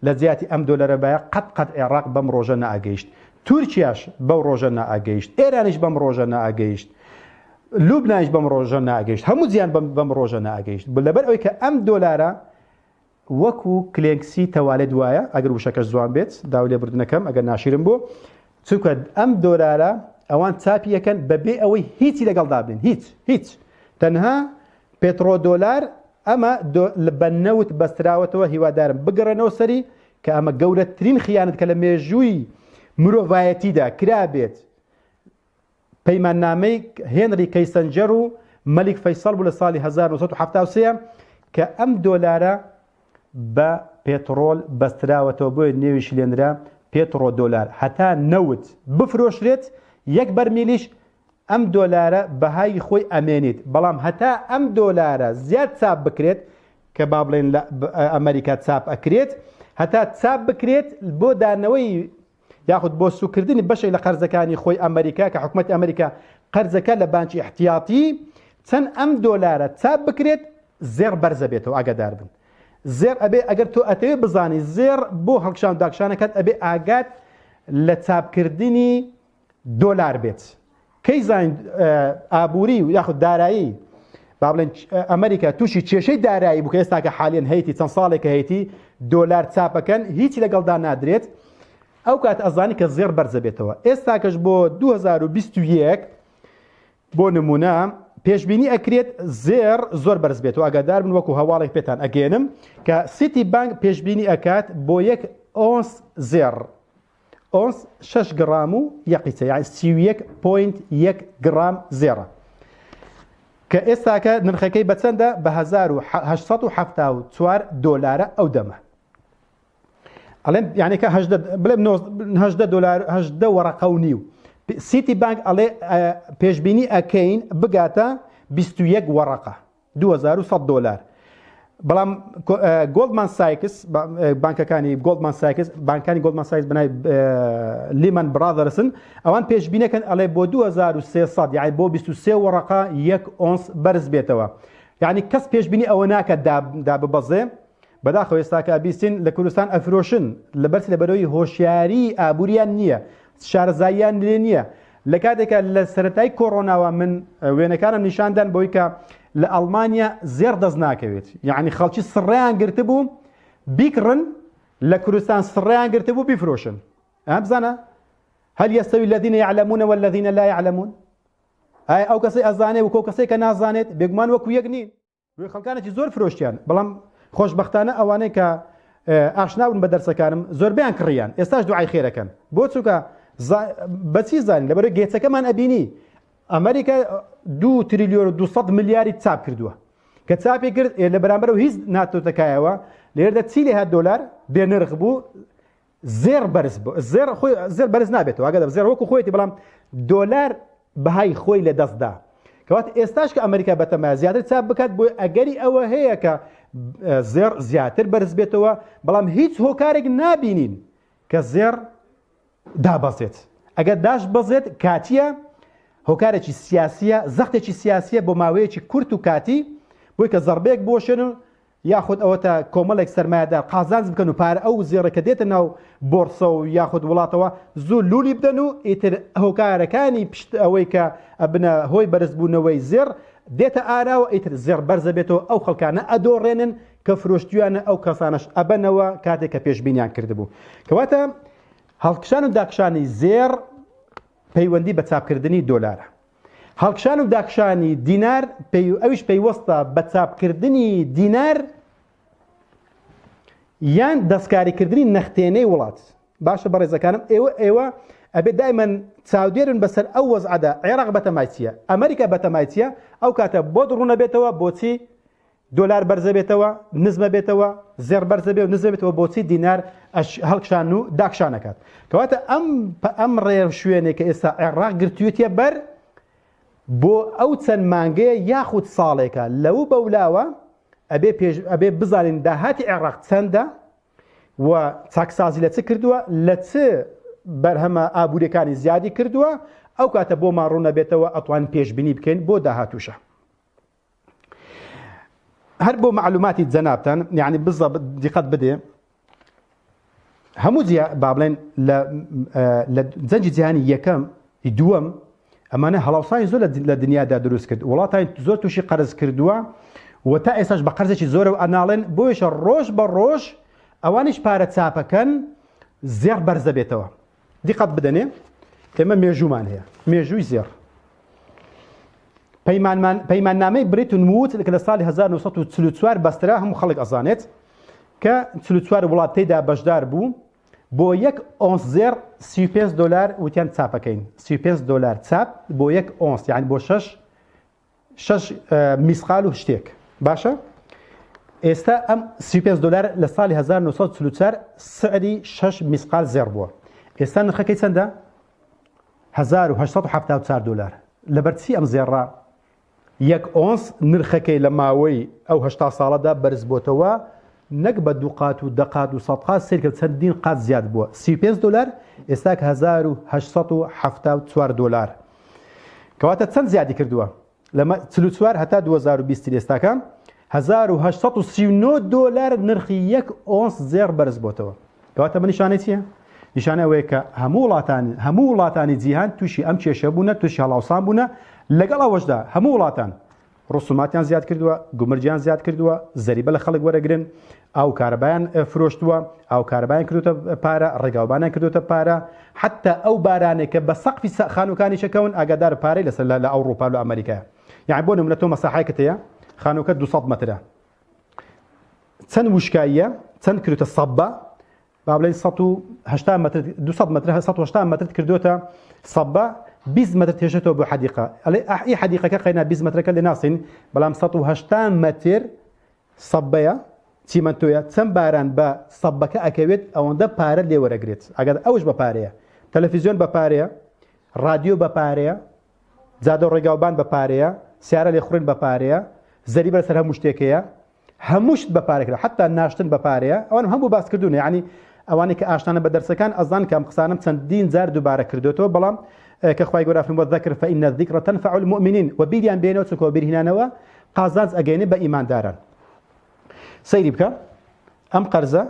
لە جیاتی ئەم دۆلەرە بایە قەت قەت عێڕاق بەم ڕۆژە نەئەگەیشت تورکیاش بەو ڕۆژە نەئەگەیشت ئێرانیش بەم ڕۆژە نەئەگەیشت لوبنانیش بەم ڕۆژە نەئەگەیشت هەموو جیان بەم بەم ڕۆژە نەئەگەیشت لەبەر ئەوەی کە ئەم دۆلارە وەکو کلێنکسی تەوالێت وایە ئەگەر وشەکەش جوان بێت داوای لێبوردنەکەم ئەگەر ناشیرن بوو چونکە ئەم دۆلارە ئەوان چاپی یەکەن بەبێ ئەوەی هیچی لەگەڵدا بنێن هیچ هیچ تەنها پێترۆ دۆلار ئەمە بە نەوت بەستراوەتەوە هیوادارم بگەڕێنەوە سەری کە ئەمە گەورەترین خیانەت کە لە مێژووی مرۆڤایەتیدا کرابێت پەیماننامەی هێنری کەیسەنجەر و مەلیک فەیسەڵ بوو لە ساڵی 1973 کە ئەم دۆلارە بە پێتڕۆل بەستراوەتەوە بۆیە نێویشی لێنرا پێتڕۆ دۆلار هەتا نەوت بفرۆشرێت یەک بەرمیلیش ئەم دۆلارە بەهای خۆی ئەمێنیت بەڵام هەتا ئەم دۆلارە زیاد چاپ بکرێت کە با بڵێن لە ئەمریکا چاپ ئەکرێت هەتا چاپ بکرێت بۆ دانەوەی یاخود بۆ سوکردنی بەشێک لە قەرزەکانی خۆی ئەمریکا کە حکومەتی ئەمریکا قەرزەکە لە بانکی احتیاطی چەند ئەم دۆلارە چاپ بکرێت زێڕ بەرزە بێتەوە ئاگادار بن زێڕ ئەبێ ئەگەر تۆ ئەتەوێ بزانی زێڕ بۆ هەڵکشان داکشانەکەت ئەبێ ئاگات لە چاپکردنی دۆلار بێت کەی زانین ئابووری و یاخود دارایی با بڵێن ئەمریکا تووشی کێشەی دارایی بوو کە ئێستاکە حالیان هەیتی چەند ساڵێکە هەیتی دۆلار چاپەکەن هیچ لەگەڵدا نادرێت ئەو کات ئەزانی کە زێڕ بەرزە بێتەوە ئێستاکەش بۆ 2021 بۆ نمونە پێشبینی ئەکرێت زێڕ زۆر بەرز بێت و ئاگادار بن وەکو هەواڵێک پێتان ئەگەێنم کە سیتی بانک پێشبینی ئەکات بۆ یەک ئۆنس زێڕ ئۆنس شەش گڕام و یەقیچە یانی 31 point یەک گڕام زێڕە کە ئێستاکە نرخەکەی بە چەندە بە 1874 دۆلارە ئەو دەمە ئەڵێم یعنی کە بڵێم 18 دلار 18 وەڕقە و نیو سیتی بانک ئەڵێ پێشبینی ئەکەین بگاتە 21 وەڕقە 2100 دۆلار بەڵام گۆڵدمان سایکس بانکەکانی گۆڵدمان سایکس بانکانی گۆڵدمان سایکس بەناوی لیمەن برادەرسن ئەوان پێشبینەکەن ئەڵێ بۆ 2300 یعنی بۆ 23 وەڕقە یەک ئۆنس بەرز بێتەوە یعنی کەس پێشبینی ئەوە ناکە دا ببەزێ بەداخەوە ئێستاکە ئەبیستین لە کوردستان ئەفرۆشن لەبەرچ لەبەرەوەی هۆشیاری ئابووریان نییە شارەزاییان لێ نییە لە کاتێکە لە سەتای کۆرۆناوە من وێنەکانم نیشاندان بۆی کە لە ئەڵمانیا زێڕ دەست ناکەوێت یعنی خەڵکی سڕیان گرتبوو بیکڕن لە کوردستان سڕیان گرتبوو بیفرۆشن ئەم بزانە هل يستوي الذين يعلمون والذين لا يعلمون ئایا ئەو کەسەی ئەزانێ و کۆ کەسێک کە نازانێت بێگومان وەکو یەک نین وێ خەڵکانێکی زۆر فرۆشتیان بەڵام خۆشبەختانە ئەوانەی کە ئاشنا بوون بە دەرسەکانم زۆربیان کڕیان ئێستاش دوعای خێرەکەن بۆ چونکە بەچی زانین لەبەرەوەی گێچەکەمان ئەبینی ئەمریکا دو تریلیۆن و 200 ملیاری چاپ کردووە کە چاپی کرد لە بەرامبەرەوە هیچ ناتۆتەکایەوە لێرەدا چی لێ هات دۆلار بێنرخ بوو زێڕ بەرز بوو زێڕ خۆی زێڕ بەرز نابێتەوە ئەگەر زێڕ وەکو خۆیەتی بەڵام دۆلار بەهای خۆی لە دەستدا کەوات ئێستاش کە ئەمریکا بەتەما زیاتر چاپ بکات بۆی ئەگەری ئەوە هەیە کە زێڕ زیاتر بەرز بێتەوە بەڵام هیچ هۆکارێک نابینین کە زێڕ دابەزێت ئەگەر داش بەزێت کاتیە هۆکارێکی سیاسیە زەختێکی سیاسیە بۆ ماوەیەکی کورت و کاتی بۆی کە زەربەیەک بۆشێن و یاخود ئەوەتا کۆمەڵێک سەرمایەدار قازانج بکەن و پارە ئەو زێڕە کە دێتە ناو بۆرسە و یاخود وڵاتەوە زوو لولی بدەن و ئیتر هۆکارەکانی پشت ئەوەی کە ئەبنە هۆی بەرزبوونەوەی زێڕ دێتە ئاراوە ئیتر زێڕ بەرزە بێتەوە ئەو خەڵکانە ئەدۆڕێنن کە فرۆشتویانە ئەو کەسانەش ئەبەنەوە کاتێک کە پێشبینیان کردبوو کەواتە هەڵکشان و داکشانی زێڕ پەیوەندی بە چاپکردنی دۆلارە. هەڵکشان و داکشانی دینار ئەویش پەیوەستە بە چاپکردنی دینار یان دەستکاریکردنی نەختێنەی وڵات. باشە بەڕێزەکانم ئێوە ئێوە ئەبێ دایمەن چاودێرن بەسەر ئەو وەزعەدا عێراق بەتەمای چییە ئەمریکا بەتەمای چییە ئەو کاتە بۆت ڕوونەبێتەوە بۆچی دۆلار بەرزەبێتەوە نزمەبێتەوە زێڕ بەرزەبێ و نزمەبێتەوە بۆچی دینار هەڵکشان و داکشان ئەکات کەواتە ئەم ئەم ڕێوشوێنێک کە ئێستا عێراق گرتوویەتیە بەر بۆ ئەو چەند مانگەیە یاخود ساڵێکە لەو بەولاوە ئەبێ پێش ئەبێ بزانین داهاتی عێراق چەندە و چاکسازی لە چ کردووە لە چ بەرهەمە ئابووریەکانی زیادی کردووە ئەو کاتە بۆمان ڕوونەبێتەوە ئەتوان پێشبینی بکەین بۆ داهاتووشە هەر بۆ معلوماتی جەنابتان یعنی بزەبت دیقەت بدێ هەموو جیا با بڵێن لە جەنگی جیهانی یەکەم دووەم ئەمانە هەڵاوسانی زۆر لە دنیادا دروست کرد وڵاتانی زۆر تووشی قەرز کردووە و تا ئێستاش بە قەرزێکی زۆرەوە ئەناڵێن بۆیشە ڕۆژ بە ڕۆژ ئەوانیش پارە چاپەکەن زێڕ بەرزە بێتەوە دیقەت بدەنێ ئێمە مێژوومان هەیە مێژووی زێڕ پەیماننامەی بریتون وودز کە لە ساڵی 1944 بەسترا هەموو خەڵک ئەزانێت کە 44 وڵات تێدا بەشدار بوو بۆ یەک ئۆنس زێڕ 35 دلار وتیان چاپەکەین 35 دلار چاپ بۆ یەک ئۆنس یعنی بۆ 6. شەش میسقال و شتێک باشە ئێستا ئەم 35 دلار لە ساڵی 1944 سعری 6 میسقال زێڕ بووە ئێستا نرخەکەی چەندە 1874 دلار لەبەر چی ئەم زێڕە یەک ئۆنس نرخەکەی لە ماوەی ئەو 80 ساڵەدا بەرز بۆتەوە نەک بە دوو قات و دە قات و سەد قات سەیرکە چەندین قات زیاد بووە 35 دلار ئێستا کە 1874 دلار کەواتە چەند زیادی کردووە لە 44 هەتا 2020 ئێستاکە 1839 دۆلار نرخی یەک ئۆنس زێڕ بەرز بۆتەوە کەواتە بە نیشانەی چییە؟ نیشانە ئەوەیە کە هەموو وڵاتان هەموو وڵاتانی جیهان تووشی ئەم کێشە بوونە تووشی هەڵاوسان بوونە لەگەڵ ئەوەشدا هەموو وڵاتان ڕسوماتیان زیاد کردووە، گومرگیان زیاد کردووە، زەریبە لە خەڵک وەرەگرن، ئاو و کارەبایان فرۆشتووە، ئاو و کارەبایان کردوتە پارە، ڕێگاوبانیان کردوتە پارە، حتا ئەو بارانێک کە بە سەقفی خانووکانیش ئەکەون ئاگادار پارەی لەسەر لە ئەوڕوپا لە ئەمریکایە. یعنی بۆ نمونە تۆ مەساحەیەکت هەیە، خانووکە 200 مەترە، چەند وشکاییە، چەند کردوتە سەبە، با بڵێین 180 مەتر 200 مەتر 180 مەترت کردوتە سەبە 20 مەتر تێشێتەوە بۆ حەدیقە ئەڵێ ئەح ئی حەدیقەکە قەینا 20 مەترەکە لێ ناسین بەڵام 180 مەتر سەبەیە چیمەنتۆیە چەند باران بە سەبەکە ئەکەوێت ئەوەندە پارە لێ وەرەگرێت ئەگەر ئەوش بە پارەیە تەلەفیزیۆن بە پارەیە ڕادیۆ بە پارەیە جادە ڕێگاوبان بە پارەیە سیارە لێخوڕین بە پارەیە زەریبە لەسەر هەموو شتێکەیە هەموو شت بە پارە کرا حتا ناشتن بە پارەیە ئەوانم هەموو باس کردوونە یعنی ئەوانەی کە ئاشنانە بە دەرسەکان ئەزان کە ئەم قسانم چەندین جار دووبارە کردوێتەوە بەڵام کە خوای گەورە فەرمووە ذکر فإن الذکر تنفع المؤمنین و بیریان بێنەوە چونکە وەبیرهێنانەوە قازانج ئەگەینێ بە ئیمانداران سەیری بکە ئەم قەرزە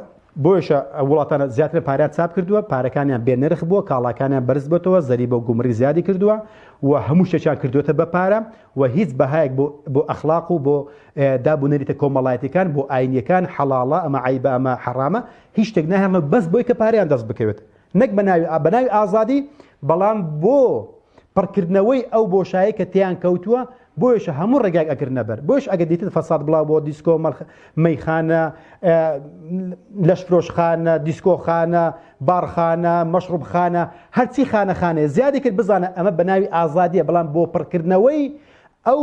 بۆیشە وڵاتانە زیاتر پاریان چاپ کردووە پارەکانیان بێ نرخ بووە کاڵاکانیان بەرز بۆتەوە زەریبە و گومرگ زیادی کردووە و هەموو شتێکیان کردوێتە بە پارە و هیچ بەهایەک بۆ بۆ ئەخلاق و بۆ داب و نەریتە کۆمەڵایەتیەکان بۆ ئاینیەکان حەڵاڵە ئەمە عەیبە ئەمە حەڕامە هیچ شتێک ناهێڵن بەس بۆی کە پارەیان دەست بکەوێت نەک بە ناوی بە ناوی ئازادی بەڵام بۆ پڕکردنەوەی ئەو بۆشایی کە تیان کەوتووە بۆیشە هەموو ڕێگایەک ئەگرنە بەر بۆیش ئەگەر دیتت فەساد بڵاو بۆ دیسکۆ مەیخانە لەشفرۆشخانە دیسکۆخانە باڕخانە مەشروبخانە هەرچی خانەخانەیە زیادی کرد بزانە ئەمە بە ناوی ئازادیە بەڵام بۆ پڕکردنەوەی ئەو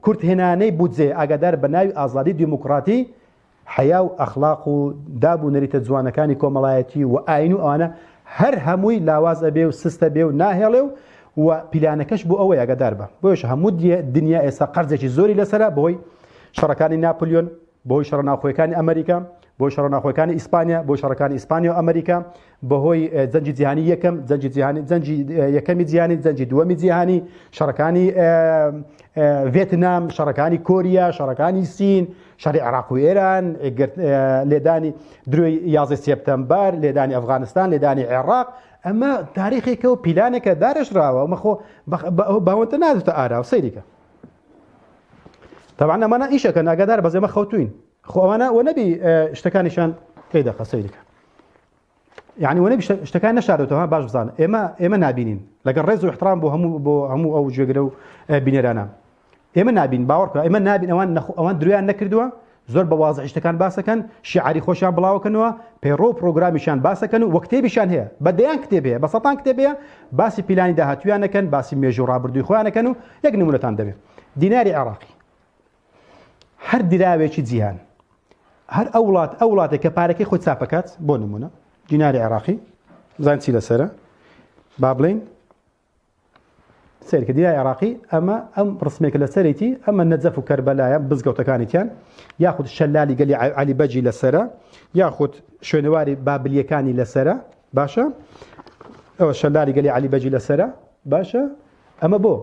کورتهێنانەی بودجەیە ئاگادار بە ناوی ئازادی دیموکراتی حەیا و ئەخلاق و داب و نەریتە جوانەکانی کۆمەڵایەتی و ئاین و ئەوانە هەر هەمووی لاواز ئەبێ و سست ئەبێ و ناهێڵێ و و پیلانەکەش بۆ ئەوەیە ئاگادار بە بۆیش هەموو دنیا ئێستا قەرزێکی زۆری لەسەرە بەهۆی شەڕەکانی ناپلیۆن بەهۆی شەڕە ناوخۆیەکانی ئەمریکا بۆ شەڕە ناوخۆیەکانی ئیسپانیا بۆ شەڕەکانی ئیسپانیا و ئەمریکا بەهۆی جەنگی جیهانی یەکەم جەنگی جیهانی جەنگی یەکەمی جیهانی جەنگی دووەمی جیهانی شەڕەکانی ڤێتنام شەڕەکانی کۆریا شەڕەکانی سین شەڕی عێراق و ئێران لێدانی درۆی 11 سێپتەمبەر لێدانی ئەفغانستان لێدانی عێراق ئەمە تاریخێکە و پیلانێکە دارێژراوە ئەمە خۆ باوەنتە نادێتە ئارا و سەیریکە طبعا ئەمانە ئیشەکەن ئاگادار بەس ئێمە خەوتوین خۆ ئەوانە وە نەبی شتەکانیشان پێ دەخە سەیریکە یعنی وە نەبی شتەکان نەشارێتەوە باش بزانە ئێمە ئێمە نابینین لەگەڵ ڕێز و احترام بۆ هەموو بۆ هەموو ئەو جێگرە و بینەرانە ئێمە نابین باوەڕ بکە ئێمە نابین ئەوان ئەوان درۆیان نەکردووە زۆر بە وازح شتەکان باسەکەن شیعاری خۆشیان بڵاوکەنەوە پەیڕۆ و پرۆگرامیشیان باسەکەن و کتێبیشان هەیە بە دەیان کتێب هەیە بە سەتان کتێب هەیە باسی پیلانی داهاتویان نەکەن باسی مێژوو ڕابردووی خۆیان نەکەن و یەک نمونەتان دەبێت دیناری عێراقی هەر دراوێکی جیهان هەر ئەو وڵات ئەو وڵاتێک کە پارەکەی خۆی چاپەکات بۆ نمونە دیناری عێراقی بزان چی لەسرە با بڵین سەیرکە دیناری عێراقی ئەمە ئەم ڕسمێکە لەسەرێتی ئەمە نەجەف و کەربەلایە بزگەوتەکانی تیان یاخود شەلالی گەلی عەلی بەجی لەسرە یاخود شوێنەواری بابلیەکانی لەسرە باشە ئەوە شەلالی گەلی عەلی بەجی لەسرە باشە ئەمە بۆ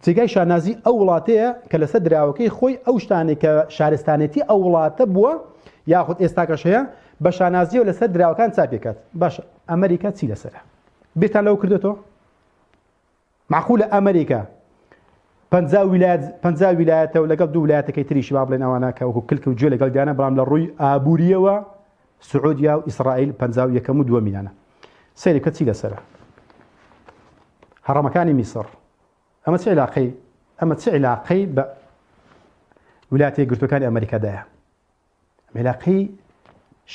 جێگای شانازی ئەو وڵاتەیە کە لەسەر دراوەکەی خۆی ئەو شتانێک کە شارستانێتی ئەو وڵاتە بووە یاخود ئێستاکەش هەیە بە شانازیەوە لەسەر دراوەکان چاپێکات باشە ئەمریکا چی لەسرە بیرتان لەوە کردێتەوە معقولە ئەمریکا پەنجا ویلایەت پەنجا ویلایەتە و لەگەڵ دوو ویلایەتەکەی تریش با بڵێن ئەوانە کە وەکو کلک و گوێ لەگەڵ دیانە بەڵام لە ڕووی ئابووریەوە سعودیا و ئیسرائیل پەنجا و یەکەم و دووەمینانە سەیری بکە چی لەسەرە هەڕەمەکانی میسڕ ئەمە چ علاقەی ئەمە چ علاقەی بە ویلایەتە یەکگرتووەکانی ئەمریکادایە علاقەی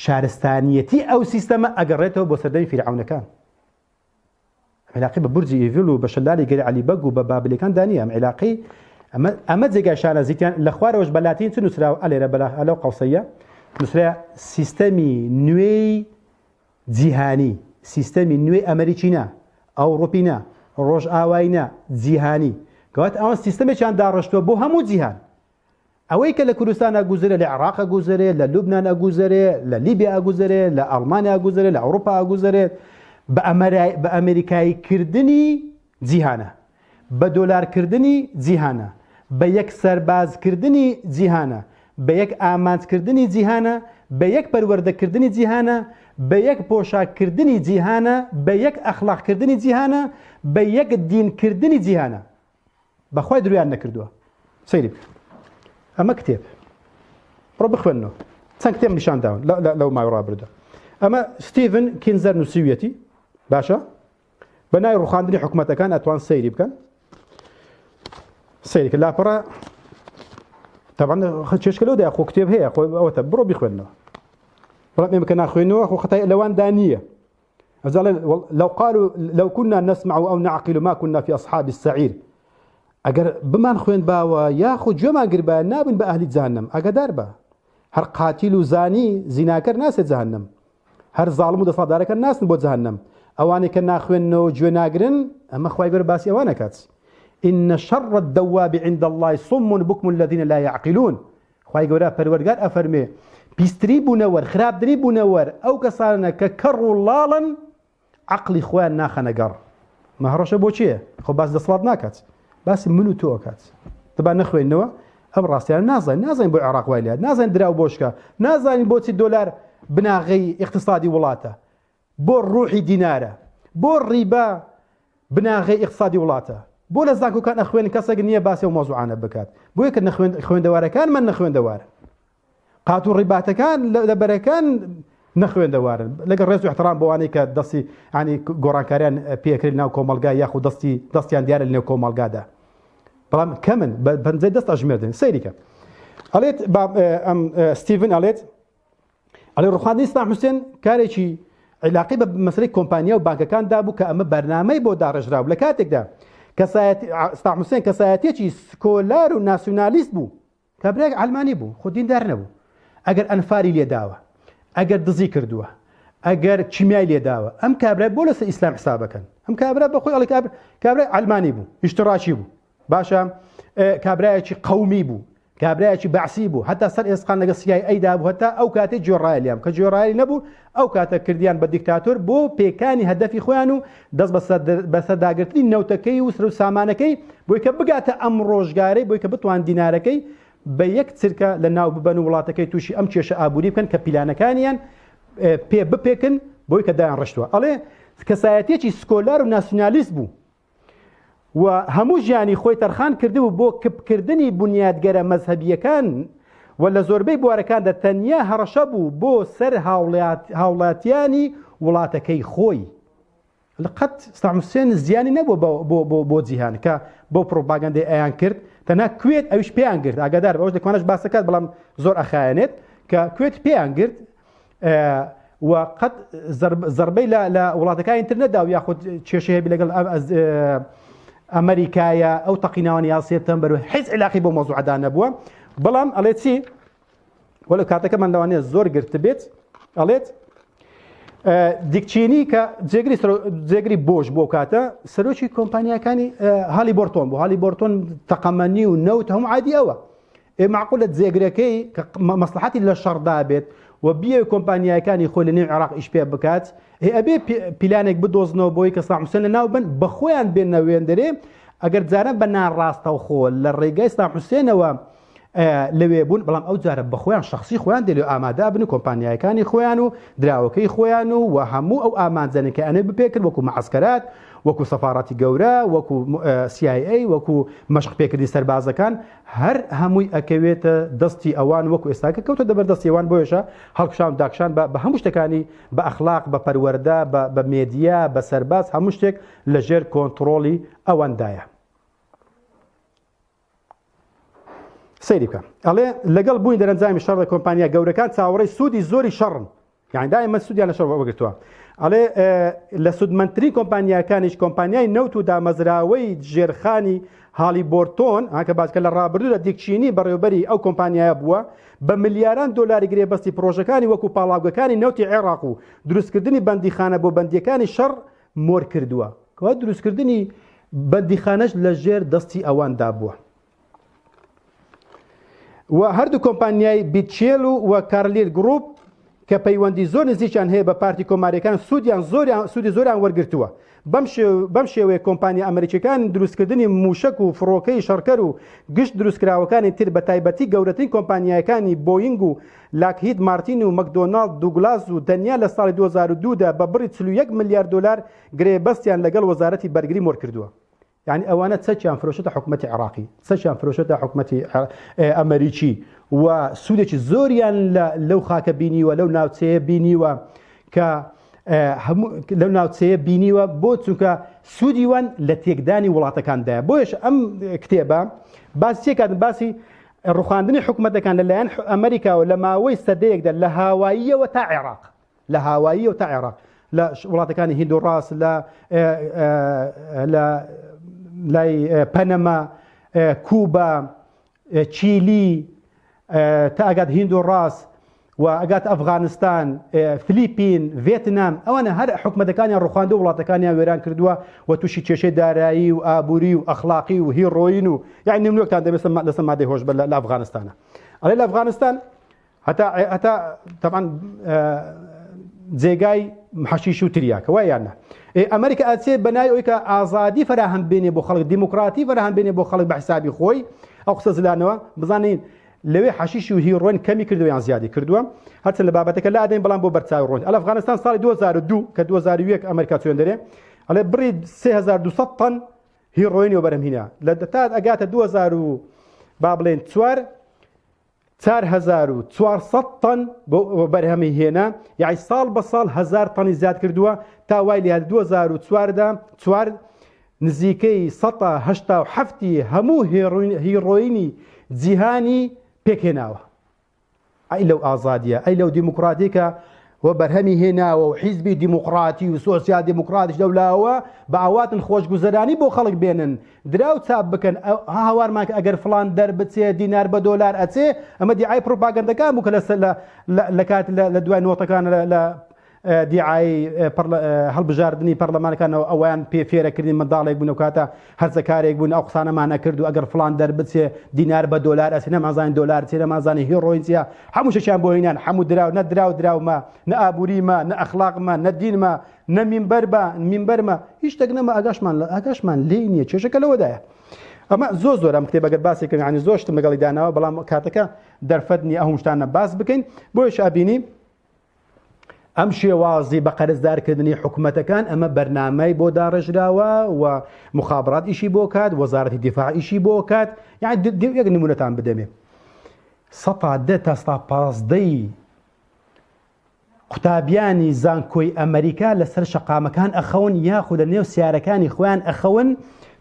شارستانیەتی ئەو سیستەمە ئەگەڕێتەوە بۆ سەردەمی فیرعەونەکان علاقەی بە بورجی ئیڤل و بە شەلالی گەلی عەلی بەگ و بە بابلیەکان دانیە ئەم علاقەی ئەمە ئەمە جێگای شانازیتیان لە خوارەوەش بە لاتین چ نووسراوە ئەلێرە بەلا ئەلەو قەوسەیە نووسرا سیستەمی نوێی جیهانی سیستەمی نوێی ئەمریکی نا ئەوڕوپی نا ڕۆژئاوای نا جیهانی کەواتە ئەوان سیستەمێکیان داڕشتووە بۆ هەموو جیهان ئەوەی کە لە کوردستان ئەگوزەرێ، لە عێراق ئەگوزەرێ، لە لوبنان ئەگوزەرێ، لە لیبیا ئەگوزەرێ، لە ئەڵمانیا ئەگوزەرێ، لە ئەوروپا ئەگوزەرێت، بە ئەمریکایی کردنی جیهانە، بە دۆلار کردنی جیهانە، بە یەک سەرباز کردنی جیهانە، بە یەک ئامانج کردنی جیهانە، بە یەک پەروەردە کردنی جیهانە، بە یەک پۆشاک کردنی جیهانە، بە یەک ئەخلاق کردنی جیهانە، بە یەک دین کردنی جیهانە. بەخوای درویان نەکردووە سەیری بکە ئەمە کتێب بڕۆ بخوێنەوە چەند کتێب نیشان داون لەو ماوەی ڕابردووە ئەمە ستیڤن کینزەر نووسیویەتی باشە بە ناوی ڕوخاندنی حکوومەتەکان ئەتوان سەیری بکەن سەیری کە لاپەڕە تەبعەن چێشکە لەودا خۆ کتێب هەیە خۆ ئەوەتە بڕۆ بیخوێنەوە بەڵام ئێمە کە ناخوێنەوە خۆ خەتای لەواندا نییە لو قالوا لو كنا نسمع أو نعقل ما كنا في أصحاب السعير ئەگەر بمان خوێن باوە یاخود گوێمان گربە نابن بە ئەهلی جەهەنەم ئەگەدار بە هەر قاتیل و زانی زیناکەر ناسێ جەهەنەم هەر زاڵم و دەسەڵاتدارەکە ناسن بۆ جەهەنەم ئەوانەی کە ناخوێنەوە گوێ ناگرن ئەمە خوای گەورە باسی ئەوان نەکات إن شر الدواب عند الله صم بكم الذين لا يعقلون خوای گەورە پەروەردگار ئەفەرموێ، پیسترین بوونەوەر، خراپترین بوونەوەر ئەو کەسانەنە کە کەڕ و ڵاڵن، عەقڵی خۆیان ناخەنە گەڕ. مە هەڕەشە بۆ کێیە؟ خۆ باسی دەسەڵات ناکات، باسی من و تۆ ئەکات. دەبا نەخوێنینەوە ئەم ڕاستیانە نازانین، نازانین بۆ عێراق وای لێهات، نازانین دراو بۆ شکا، نازانین بۆچی دۆلار بناغەی ئیقتیسادی وڵاتە. بۆ ڕوحی دینارە؟ بۆ ڕیبا بناغەی ئیقتسادی وڵاتە؟ بۆ لە زانکۆکان ئەخوێنن کەسێک نییە باسی ئەو مەوزوعانە بکات؟ بۆیە کە خوێندەوارەکانمان نەخوێندەوارن. قات و ڕیباتەکان لە بەرەکان نەخوێندەوارن. لەگەڵ ڕێز و احترام بۆوانەی کە دەستی ینی گۆڕانکاریان پێکرێت ناو کۆمەڵگا یاخود دەستی دەستیان دیارە لەنێو کۆمەڵگادا. بەڵام کەمن بە پەنجەی دەست ئەژمێردن. سەیریکە. ئەڵێت ئەم ستیڤن ئەڵێت ئەڵێ ڕوخاندنی سدام حوسێن کارێکی عیلاقی بە مەسەلەی کۆمپانیا و بانکەکان دابوو کە ئەمە بەرنامەی بۆ داڕێژرا بوو لە کاتێکدا کەسایەتی سدام حوسێن کەسایەتیەکی سکۆلار و ناسیونالیست بوو کابرایەک عەلمانی بوو خۆ دیندار نەبوو ئەگەر ئەنفالی لێداوە ئەگەر دزی کردووە ئەگەر کیمیای لێداوە ئەم کابرای بۆ لەسەر ئیسلام حسابەکەن ئەم کابرا بەخۆی ئەڵێ کابرای عەلمانی بوو ئیشتراکی بوو باشە کابرایەکی قەومی بوو کابرایەکی بەعسی بوو هەتا سەر ئێسقان لەگە سیای ئەیدا بوو هەتا ئەو کاتەی گوێڕایەلیان کە گوێڕایەلی نەبوو ئەو کاتە کردیان بە دیکتاتۆر بۆ پێکانی هەدەفی خۆیان و دەست بەسەرداگرتنی نەوتەکەی و سەر و سامانەکەی بۆی کە بگاتە ئەم ڕۆژگارەی بۆی کە بتوان دینارەکەی بە یەک چرکە لە ناو ببەن و وڵاتەکەی تووشی ئەم کێشە ئابووری بکەن کە پیلانەکانیان پێ بپێکن بۆی کە دایان ڕشتووە ئەڵێ کەسایەتیەکی سکۆلار و ناسیونالیست بوو و هەموو ژیانی خۆی تەرخان کردبوو بۆ کپکردنی بونیادگەرە مەزهەبییەکان و لە زۆربەی بوارەکاندا تەنیا هەڕەشە بوو بۆ سەر هاوڵاتیانی وڵاتەکەی خۆی. قەت سدام حوسێن زیانی نەبووە بۆ جیهان کە بەو پڕوپاگەندەی ئەیان کرد تەنها کوێت ئەویش پێیان گرت ئاگادار بە ئەوش لە کوانەش باسەکات بەڵام زۆر ئەخایەنێت کە کوێت پێیان گرت و قەت زەربەی لە وڵاتەکانی تر نەدا و یاخود کێشەی هەبی لەگەڵ ئەمریکایە ئەو تەقینەوانی یا سێپتەمبەر و حیز علاقی بۆ مەوزوعەدا نەبووە بەڵام ئەڵێ چی وەلو کاتەکەمان لەوانەیە زۆر گرت بێت ئەڵێت دیکچینی کە جێگری جێگری بۆش بۆ کاتە سەرۆکی کۆمپانیاکانی هالی بۆرتۆن بۆ هالی بۆرتۆن تەقەمەنی و نەوت هەموو عادی ئەوە ئێ مەعقولە جێگرەکەی کە مەسڵەحەتی لە شەڕدا بێت و بیەوێ کۆمپانیایەکانی خۆی لە نێو عێراق ئیش پێ بکات ئێ ئەبێ پیلانێک بدۆزنەوە بۆی کە سەدام حوسێن لەناو بن بە خۆیان بێنە وێندەرێ ئەگەر جاران بە ناڕاستەوخۆ لە ڕێگای سەدام حوسێنەوە لەوێ بوون بەڵام ئەو جارە بە خۆیان شخصی خۆیان دێلێ ئامادە بن و کۆمپانیایەکانی خۆیان و دراوەکەی خۆیان و و هەموو ئەو ئامانجانە کە ئەنێ بپێکرد وەکو معسکەرات وەکو سەفاڕەتی گەورە وەکو CIA وەکو مەشق پێکردنی سەربازەکان هەر هەمووی ئەکەوێتە دەستی ئەوان وەکو ئێستاکە کەوتە دەبەر دەستی ئەوان بۆیەشە هەڵکشان و داکشان بە هەموو شتەکانی بە ئەخلاق بە پەروەردە بە مێدیا بە سەرباز هەموو شتێک لە ژێر کۆنتڕۆڵی ئەواندایە. سەیری بکە ئەڵێ لەگەڵ بوونی دەرەنجامی شەڕ لە کۆمپانیا گەورەکان چاوەڕێی سوودی زۆری شەڕن یعنی دائما سوودیان لە شەڕ وەرگرتووە ئەڵێ لە سوودمەندترین کۆمپانیاکانیش کۆمپانیای نەوت و دامەزراوەی ژێرخانی هالیبۆرتۆن کە باسکە لە ڕابردوودا دیک چینی بەڕێوبەری ئەو کۆمپانیایە بووە بە ملیاران دۆلاری گرێبەستی پڕۆژەکانی وەکو پاڵاوگەکانی نەوتی عێراق و دروستکردنی بەندیخانە بۆ بەندییەکانی شەڕ مۆر کردووە. کەوا دروستکردنی بەندیخانەش لە ژێر دەستی ئەواندا بووە. و هەردوو کۆمپانیای بیتچێل و و کارلیل گروپ کە پەیوەندی زۆر نزیکیان هەیە بە پارتی کۆماریەکان سوودیان زۆریان سوودی زۆریان وەرگرتووە. بەم بەم شێوەیە کۆمپانیا ئەمریکیەکان دروستکردنی مووشەک و فڕۆکەی شەڕکەر و گشت دروستکراوەکانی تر بە تایبەتی گەورەترین کۆمپانیایەکانی بۆینگ و لاکهید مارتین و مەکدۆناڵد دوگلاس و تەنیا لە ساڵی 2002 دا بە بڕی 41 ملیار دۆلار گرێبەستیان لەگەڵ وەزارەتی بەرگری مۆر کردووە. یانی ئەوانە چەکیان فرۆشتە حکومەتی عێراقی، چەکیان فرۆشتە حکومەتی ئەمەریکی و سوودێکی زۆریان لەو خاکە بینیوە، لەو ناوچەیە بینیوە کە هەموو لەو ناوچەیە بینیوە بۆ چونکە سوودی وان لە تێکدانی وڵاتەکاندایە. بۆیەش ئەم کتێبە باسی چێکات باسی ڕوخاندنی حکومەتەکان لەلایەن ئەمریکاوە لە ماوەی سەدەیەکدا لە هاواییەوە تا عێراق. لە هاواییەوە تا عێراق، لە وڵاتەکانی هیندۆڕاس، لە لە لای پەنەما، کوبا، چیلی، تا ئەگات هیندۆڕاس و ئەگات ئەفغانستان، فلیپین، ڤێتنام، ئەوانە هەر حکومەتەکانیان ڕوخاندووە، وڵاتەکانیان وێران کردووە و تووشی کێشەی دارایی و ئابووری و ئەخلاقی و هیڕۆین و یانی نمونەکتان دەبێت لەسەر مادەی هۆشبەر لە ئەفغانستانە. ئەڵێ لە ئەفغانستان هەتا هەتا تەبعەن جێگای حەشیش و تریاکە وایە یان نا؟ ئەمریکا ئەچێ بە ناوی ئەوەی کە ئازادی فەراهەم بێنێ بۆ خەڵک دیموکراتی فەراهەم بێنێ بۆ خەڵک بە حسابی خۆی ئەو قسە زلانەوە بزانین لەوێ حەشیش و هیڕۆین کەمی کردو یان زیادی کردووە هەرچەند لە بابەتەکە لا ئەدەین بەڵام بۆ بەرچاو ڕۆین ئەل ئەفغانستان ساڵی 2002 کە 2001 ئەمریکا چوێن دەرێ ئەڵێ بڕی 3200 تەن هیڕۆینی بەرهەم هینا لە تا ئەگاتە 2000 و با بڵێن چوار 4400 تەن بۆ بەرهەمی هێنا، یەعنی ساڵ بە ساڵ هەزار تەنی زیاد کردووە تا وای لێهات 2004 دا چوار نزیکەی سەتا 87 ی هەموو هیڕۆینی جیهانی پێکهێناوە. ئەی لەو ئازادیە، ئەی لەو دیموکراتی کە و بەرهەمی هێناوە و حیزبی دیموکراتی و سۆسیال دیموکراتیش لەو لاوە بە ئاواتن خۆشگوزەرانی بۆ خەڵک بێنن دراو چاپ بکەن ها هاوارمان کە ئەگەر فڵان دەربچێ دینار بە دۆلار ئەچێ ئەمە دیعای پروپاگەندەکان بوو کە لەسەر لە کات لە دوای نۆتەکان لە دیعای هەڵبژاردنی پەرلەمانەکانەوە ئەویان پێ فێرەکردنی منداڵێک بوون و کاتە هەرزەکارێک بوون ئەو قسانەمان ئەکرد و ئەگەر فڵان دەربچێ دینار بە دۆلار ئەچێ نەمانزانی دۆلار چیە نەمانزانی هیڕۆین چیە هەموو شتێکیان بۆ هینان هەموو دراو نە دراو دراو ما نە ئابووری ما نە ئەخلاق ما نە دین ما نە مینبەر با مینبەر ما هیچ شتێک نەما ئاگاشمان ئاگاشمان لێی نییە کێشەکە لەوەدایە ئەمە زۆر زۆر ئەم کتێب ئەگەر باسی کردن یعنی زۆر شتم لەگەڵی داناوە بەڵام کاتەکە دەرفەت نییە ئەو شتانە باس بکەین بۆیش ئەبینی ئەم شێوازی بە قەرزدارکردنی حکومەتەکان ئەمە بەرنامەی بۆ داڕێژراوە و مخابرات ئیشی بۆ کات وەزارەتی دیفاع ئیشی بۆ کات یعنی یەک نمونەتان بدەمێ سەتا دە تا سەتا پازدەی قوتابیانی زانکۆی ئەمریکا لەسەر شەقامەکان ئەخەون یاخود لە نێو سیارەکانی خۆیان ئەخەون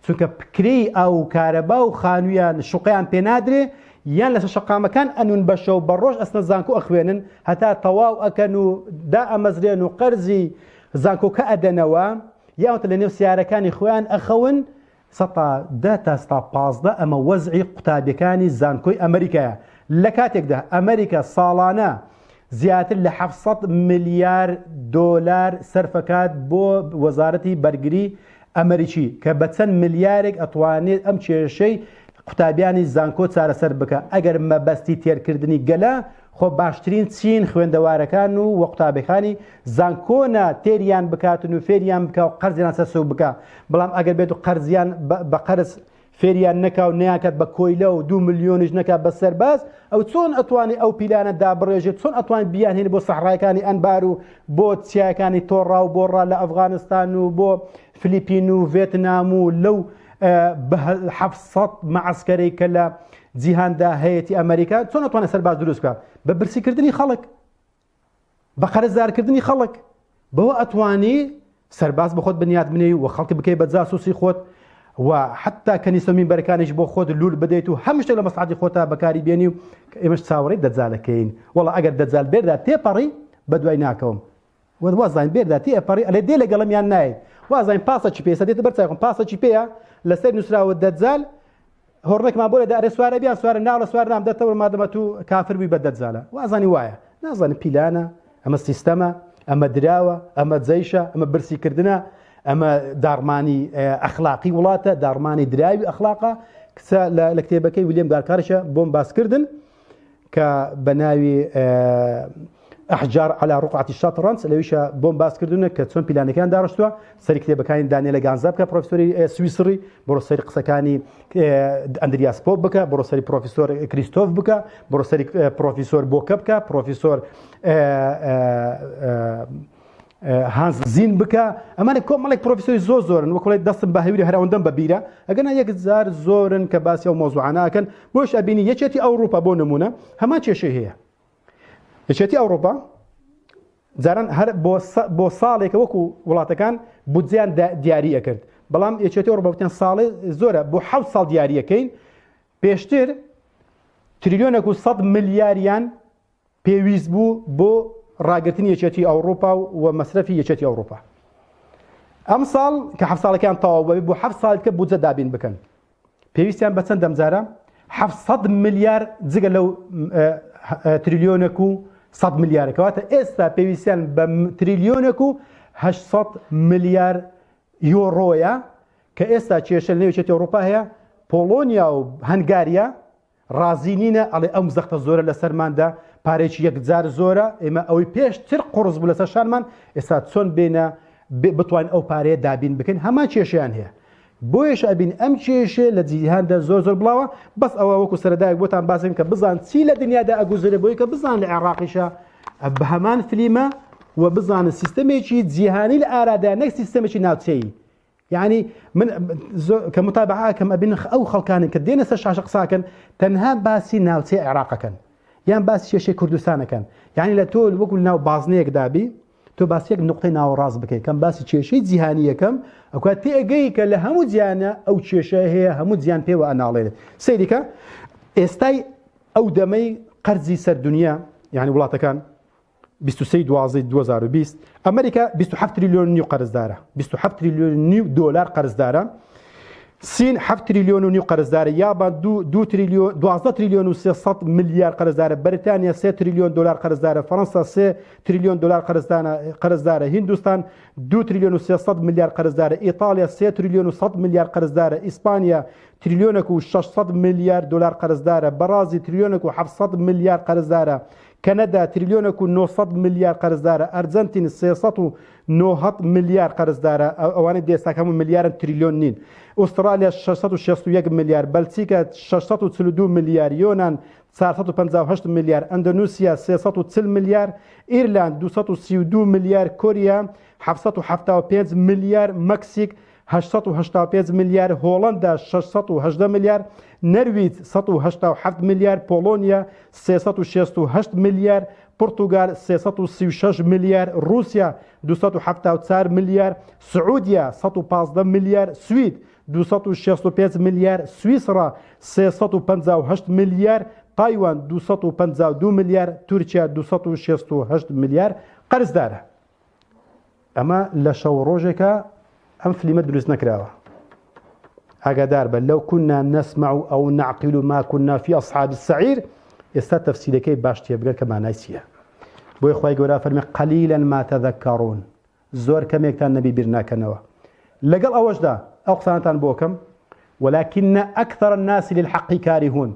چونکە پکرێی ئاو و کارەبا و خانوویان شوقەیان پێنادرێ یان لەسەر شەقامەکان ئەنوون بە شەو بە ڕۆژ ئەچنە زانکۆ ئەخوێنن هەتا تەواو ئەکەن و دائەمەزرێن و قەرزی زانکۆکە ئەدەنەوە یاوتە لە نێو سیارەکانی خۆیان ئەخەون 10% تا 15% ئەمە وەزعی قوتابیەکانی زانکۆی ئەمریکایە لە کاتێکدا ئەمریکا ساڵانە زیاتر لە 700 ملیار دۆلار سەرفەکات بۆ وەزارەتی بەرگری ئەمریکی کە بە چەند ملیارێک ئەتوانێت ئەم کێشەی قوتابیانی زانکۆ چارەسەر بکا ئەگەر مەبەستی تێرکردنی گەلە خۆ باشترین چین خوێندەوارەکان و وە قوتابیخانی زانکۆنە تێریان بکاتن و فێریان بکا و قەرزیان سەر سوک بکا بەڵام ئەگەر بێت و قەرزیان بە قەرز فێریان نەکا و نەیانکات بە کۆیلە و دوو ملیۆنیش نەکات بە سەرباز، ئەو چۆن ئەتوانێ ئەو پیلانە دابڕێژێت، چۆن ئەتوانێت بیانهێنێت بۆ سەحرایەکانی ئەنبار و بۆ چیاکانی تۆڕا و بۆڕا لە ئەفغانستان و بۆ فلیپین و ڤێتنام و لەو 700 مەعسکەرەی کە لە جیهاندا هەیەتی ئەمریکا چۆن ئەتوانێت سەرباز دروست بکات بە برسیکردنی خەڵک بە قەرزدارکردنی خەڵک بەوە ئەتوانی سەرباز بە خۆت بنیات بنێی و خەڵک بکەی بە جاسوسی خۆت و حتا کەنیسە و مینبەرەکانیش بۆ خۆت لول بدەیت و هەموو شتێک لە مەسڵەحەتی خۆتا بەکاری بێنی و ئێمەش چاوەڕێی دەجالەکەین وەڵا ئەگەر دەجال بێردا تێپەڕی بەدوای ناکەوم وازانین بێردا تێپەڕی ئەلێ دێ لەگەڵم یان نایەت وازانین پاسەکی پێ ئێستا دێتە بەر چاوی خۆم پاسەکی پێیە لەسەر نووسراوە دەجال. هۆڕنێکمان بۆ لێدا ئەرێ سوارە بیان سوارە ناڵە سوار نام دەتەوە مادەمە تو کافر بووی بە دەجالە وازانی وایە نازانم پیلانە ئەمە سیستەمە ئەمە دراوە ئەمە جەیشە ئەمە برسیکردنە ئەمە داڕمانی ئەخلاقی وڵاتە داڕمانی دراوی ئەخلاقە کچە لە کتێبەکەی ولیەم گارکارشە بۆم باسکردن کە بە ناوی ئەحجار على رقعة الشطرنج لەویشە بۆم باس کردوونە کە چۆن پیلانەکان داڕشتووە سەری کتێبەکانی دانیێلە گانزا بکە پرۆفیسۆری سویسری بڕۆ سەری قسەکانی ئەندریاس پۆپ بکە بڕۆ سەری پرۆفیسۆر کریستۆف بکە بڕۆ سەری پرۆفیسۆر بۆکە بکە پرۆفیسۆر هانز زین بکە ئەمانە کۆمەڵێک پرۆفیسۆری زۆر زۆرن وەکڵێ دەستم بە هەویری هەرەوەندەم بە بیرە ئەگەنا یەکجار زۆرن کە باسی ئەو مۆزوعانەکەن بۆش ئەبینی یەکێتی ئەوروپا بۆ نمونە هەمان کێشەی هەیە یەکێتی ئەوروپا جاران هەر بۆ ساڵێکە وەکو وڵاتەکان بودجیان دیاری ئەکرد بەڵام یەکێتی ئەوروپا وتیان ساڵێ زۆرە بۆ حەوت ساڵ دیاریەکەین پێشتر تریلیۆنێک و 100 ملیاریان پێویست بوو بۆ ڕاگرتنی یەکێتی ئەوروپا و مەسرەفی یەکێتی ئەوروپا ئەم ساڵ کە حەفت ساڵەکان تەواو بەبێ بۆ حەفت ساڵ کە بودجە دابین بکەن پێویستیان بە چەند دەمجارە 700 ملیار جگە لەو تریلیۆنێک و 100 ملیارە کەواتە ئێستا پێویستیان بە تریلیۆنێک و 800 ملیار یۆرۆیە کە ئێستا کێشە لە نێو یەکێتی ئەوروپا هەیە پۆڵۆنیا و هەنگاریا ڕازی نینە ئەڵێ ئەم زەختە زۆرە لەسەرماندا پارێکی یەکجار زۆرە ئێمە ئەوەی پێشتر قوڕس بوو لەسەر شانمان ئێستا چۆن بێنە بتوانین ئەو پارەیە دابین بکەین هەمان کێشەیان هەیە بۆیەش ئەبین ئەم کێشێ لە جیهاندا زۆر زۆر بڵاوە بەس ئەوە وەکو سەرەدایەک بۆتان باسم کە بزان چی لە دنیادا ئەگوزرێ بۆی کە بزان لە عێراقیشە بە هەمان فلیمە و بزانن سیستەمێکی جیهانی لە ئارادا نەک سیستەمێکی ناوچەیی یعنی من کە متابعە ئەکەم ئەبین ئەو خەڵکانی کە دێنە سەر شاشە قساکەن تەنها باسی ناوچەی عێراقەکەن یان باسی کێشەی کوردستانەکەن یعنی لە تۆ وەکو ناو بازنەیەکدابی تۆ باسی یەک نقطەی ناوەڕاست بکەیت کەم باسی کێشەی جیهانی یەکەم ئەوکات تێگەی کە لە هەموو جیانە ئەو کێشە هەیە هەموو جیان پێوە ئەناڵێنێت سەیریکە ئێستای ئەو دەمەی قەرزی سەر دنیا یعنی وڵاتەکان 23 دوازدەی 2020 ئەمریکا 27 تریلیۆن نیو قەرزدارە 27 تریلیۆن نیو دۆلار قەرزدارە سین 7 تریلیۆن و نیو قەرزدارە یابان 2 تریلیۆن 12 تریلیۆن و 300 ملیار قەرزدارە بەریتانیا 3 تریلیۆن دلار قەرزدارە فەرەنسا 3 تریلیۆن دلار قەرزدارە هیندوستان 2 تریلیۆن و 300 ملیار قەرزدارە ئیتالیا 3 تریلیۆن و 100 ملیار قەرزدارە ئیسپانیا تریلیۆنێک و 600 ملیار دلار قەرزدارە بەڕازی تریلیۆنێک و 700 ملیار قەرزدارە کەنەدا تریلیۆنێک و 900 ملیار قەرزدارە ئەرجەنتین 390 ملیار قەرزدارە، ئەوانەی دێستاک هەموو ملیارن تریلیۆن نین، ئوسترالیا 661 ملیار، بەلچیکا 642 ملیار، یۆنان 458 ملیار، ئەندۆنوسیا 340 ملیار، ئیرلاند 232 ملیار، کۆریا 775 ملیار، مەکسیک 885 ملیار، هۆڵەندا 618 ملیار، نەرویج 187 ملیار، پۆڵۆنیا 368 ملیار، پورتوگال 336 ملیار، رووسیا 274 ملیار، سعودیە 115 ملیار، سوید 265 ملیار، سویسڕا 358 ملیار، تایوان 252 ملیار، تورکیا 268 ملیار قەرزدارە. ئەمە لە شەو ڕۆژێکا ئەم فلیمە دروست نەکراوە. ئاگادار بە لو كنا نسمع أو نعقل ما كنا في أصحاب السعير ئێستا تەفسیرەکەی باش تێبگە کە مانای چییە. بۆیە خوای گەورە فەرمی قلیلا ما تذکرون زۆر کەمێکتان نەبی بیر ناکەنەوە. لەگەڵ ئەوەشدا ئەو قسانەتان بۆ کەم ولكن أكثر الناس للحق كارهون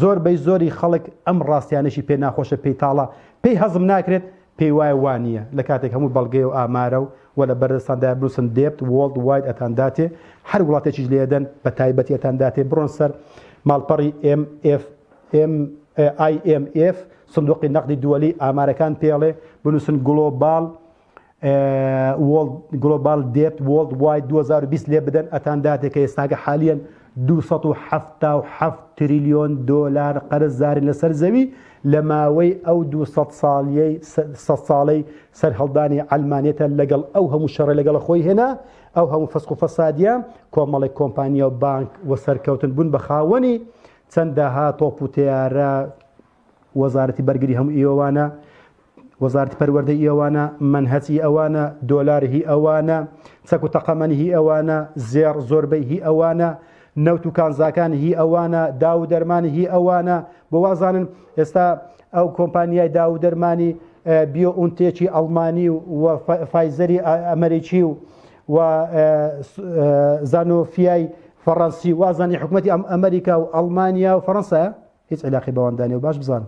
زۆر بەی زۆری خەڵک ئەم ڕاستیانەشی پێ ناخۆشە پێی تاڵە پێی هەزم ناکرێت پێی وایە وانییە لە کاتێک هەموو بەڵگەیە و ئامارە و وە لە بەردەستاندایە بنووسن debt worldwide ئەتانداتێ هەر وڵاتێکیش لێدەن بە تایبەتی ئەتانداتێ بڕۆن سەر ماڵپەڕی ئێم ئێف ئێم ئای ئێم ئێف سندوقی نەقدی دووەلی ئامارەکان پێڵێ بنووسن global global debt worldwide 2020 لێ بدەن ئەتان داتێ کە ئێستاکە حالیەن 277 تریلیۆن دۆلار قەرزدارین لەسەر زەوی لە ماوەی ئەو 200 ساڵیەی 100 ساڵەی سەرهەڵدانی عەلمانیەتە لەگەڵ ئەو هەموو شەڕە لەگەڵ خۆی هێنا ئەو هەموو فسق و فەسادیە کۆمەڵێک کۆمپانیا و بانک و سەرکەوتن بوون بە خاوەنی چەندەها تۆپ و تەیارە وەزارەتی بەرگری هەموو ئیوانە وەزارەتی پەروەردەی ئی ئەوانە، مەنهەج ئی ئەوانە، دۆلار هی ئەوانە، چەک و تەقەمەنی هی ئەوانە، زێڕ زۆربەی هی ئەوانە، نەوت و کانزاکان هی ئەوانە، داو و دەرمان هی ئەوانە، بۆ وازانن ئێستا ئەو کۆمپانیای داو و دەرمانی بیۆ ئونتێکی ئەڵمانی و فایزەری ئەمریکی و و زانۆفیای فەڕەنسی وازانی حکومەتی ئەم ئەمریکا و ئەڵمانیا و فەڕەنسایە هیچ عیلاقی بەوان دانێ و باش بزان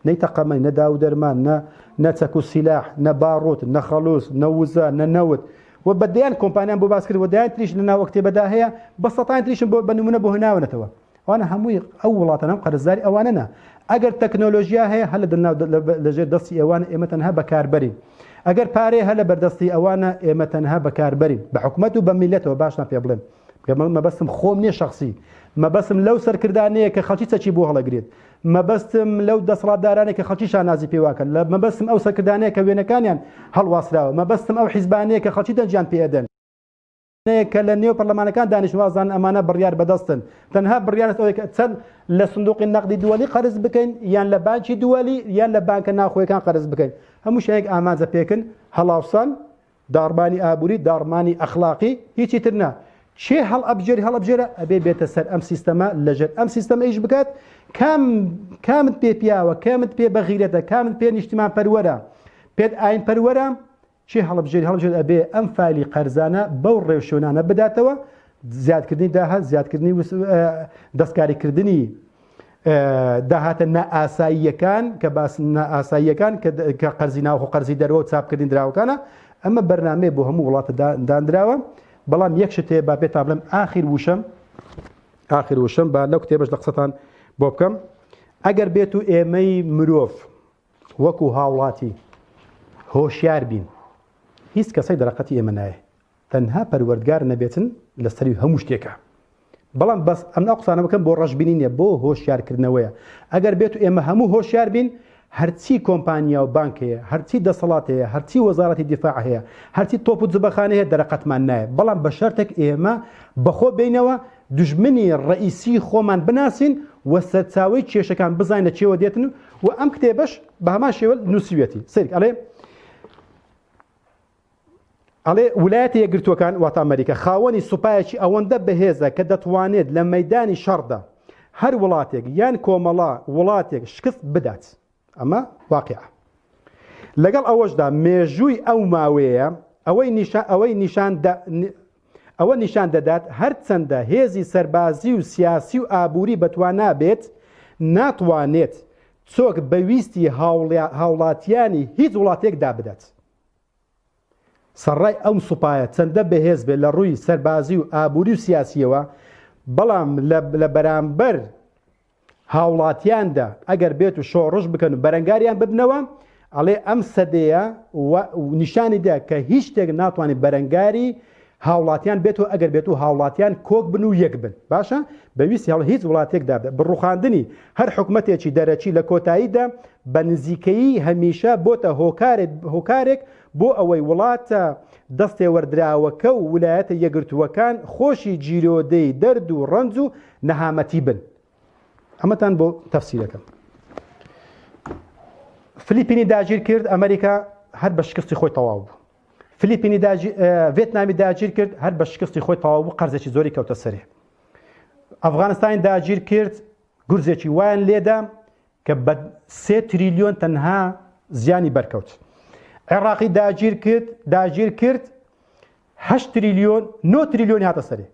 نەی تەقەمەنی نە داو دەرمان نە نە چەک و سیلاح نە باڕوت نە خەڵوز نە وزە نە نەوت و بە دەیان کۆمپانیان بۆ باس کرد و دەیان تریش لە ناو کتێبەدا هەیە بە سەتان تریشم بۆ بە نمونە بۆ هێناونەتەوە ئەوانە هەمووی ئەو وڵاتانە قەرزداری ئەوانە نا ئەگەر تەکنۆلۆژیا هەیە هەر لە دەناو لەژێر دەستی ئەوانە ئێمە تەنها بەکاربەرین ئەگەر پارەیە هەر لە بەردەستی ئەوانە ئێمە تەنها بەکاربەرین بە حکومەت و بە میلەتەوە باشتان پێ بڵێم مەبەستم خۆم نییە شخصی مەبەستم لەو سەرکردانەیە کە خەڵکی چەکی بۆ هەڵەگرێت مەبەستم لەو دەسەڵاتدارانەی کە خەڵکی شانازی پێواکەن لە مەبەستم ئەو سەرکردانەیە کە وێنەکانیان هەڵواسراوە مەبەستم ئەو حیزبانەیە کە خەڵکی دەنگیان پێدەن کە لە نێو پەرلەمانەکان دانیشتن وازان ئەمانە بڕیار بەدەستن تەنها بڕیار ئەوەیە کە چەند لە سندوقی نەقدی دووەلی قەرز بکەین یان لە بانکی دووەلی یان لە بانکە ناوخۆیەکان قەرز بکەین هەموو شتێک ئامانجە پێکن هەڵاوسان داڕمانی ئابووری داڕمانی ئەخلاقی هیچی تر نا کێ هەڵئەبژێری هەڵئەبژێرە ئەبێ بێتە سەر ئەم سیستەمە لەژێر ئەم سیستەمە ئیش بکات کام کامت پێ پیاوە کامت پێ بەغیرەتە کامت پێ نیشتیمان پەروەرە پێت ئاین پەروەرە کێ هەڵبژێری هەڵبژێر ئەبێ ئەم فایلی قەرزانە بەو ڕێوشوێنانە بداتەوە زیادکردنی داهات زیادکردنی دەستکاریکردنی داهاتە نائاساییەکان کە باس نائاساییەکان کە قەرزی ناوخۆ قەرزی دەرەوە و چاپکردنی دراوەکانە ئەمە بەرنامەیە بۆ هەموو وڵاتە دانراوە بەڵام یەک شت هەیە با پێتان بڵێم ئاخیر وشەم ئاخیر وشەم با لەو کتێبەش لە قسەتان بۆ بکەم ئەگەر بێت و ئێمەی مرۆڤ وەکو هاوڵاتی هۆشیار بین هیچ کەسێک دەرەقەتی ئێمە نایە تەنها پەروەردگار نەبێتن لە سەروی هەموو شتێکە بەڵام بەس ئەم ئەو قسانە بکەم بۆ ڕەشبینی نییە بۆ هۆشیارکردنەوەیە ئەگەر بێت و ئێمە هەموو هۆشیار بین هەرچی کۆمپانیا و بانک هەیە هەرچی دەسەڵات هەیە هەرچی وەزارەتی دیفاع هەیە هەرچی تۆپ و جبەخانە هەیە دەرەقەتمان نایە بەڵام بە شەرتێک ئێمە بەخۆ بینەوە دوژمنی ڕئیسی خۆمان بناسین و سەرچاوەی کێشەکان بزانین لە چێوە دێتن و ئەم کتێبەش بە هەمان شێوە نووسیویەتی سەیرک ئەڵێ ئەڵێ ولایەتە یەکگرتووەکان واتە ئەمریکا خاوەنی سوپایەکی ئەوەندە بەهێزە کە دەتوانێت لە مەیدانی شەڕدا هەر وڵاتێک یان کۆمەڵە وڵاتێک شکست بدات ئەمە واقیعە لەگەڵ ئەوەشدا مێژووی ئەو ماوەیە ئەوەی نیشان ئەوەی نیشان ئەوە نیشان دەدات هەرچەندە هێزی سەربازی و سیاسی و ئابووری بەتوانا بێت ناتوانێت چۆک بە ویستی هاوڵاتیانی هیچ وڵاتێک دابدات. سەرڕای ئەم سوپایە چەندە بەهێز بێت لە ڕووی سەربازی و ئابووری و سیاسییەوە، بەڵام لە بەرامبەر هاوڵاتیاندا ئەگەر بێت و شۆڕش بکەن و بەرەنگاریان ببنەوە، ئەڵێ ئەم سەدەیە نیشانی دا کە هیچ شتێک ناتوانێت بەرەنگاری هاوڵاتیان بێتەوە ئەگەر بێت و هاوڵاتیان کۆک بن و یەک بن باشە بە ویستی هەڵ هیچ وڵاتێکدا بڕوخاندنی هەر حکومەتێکی دەرەکی لە کۆتاییدا بە نزیکەیی هەمیشە بۆتە هۆکارێک هۆکارێک بۆ ئەوەی وڵاتە دەستێوەردراوەکە و ولایەتە یەکگرتووەکان خۆشی گیرۆدەی دەرد و ڕەنج و نەهامەتی بن. ئەمەتان بۆ تەفسیرەکەم. فلیپینی داگیر کرد ئەمریکا هەر بە شکستی خۆی تەواو بوو. فلیپینی ڤێتنامی داگیر کرد هەر بە شکستی خۆی تەواو بوو قەرزێکی زۆری کەوتە سەرێ. ئەفغانستانی داگیر کرد گورزێکی وایان لێدا کە بە سێ تریلیۆن تەنها زیانی بەرکەوت. عێڕاقی داگیر کرد داگیر کرد هەشت تریلیۆن نۆ تریلیۆنی هاتە سەرێ.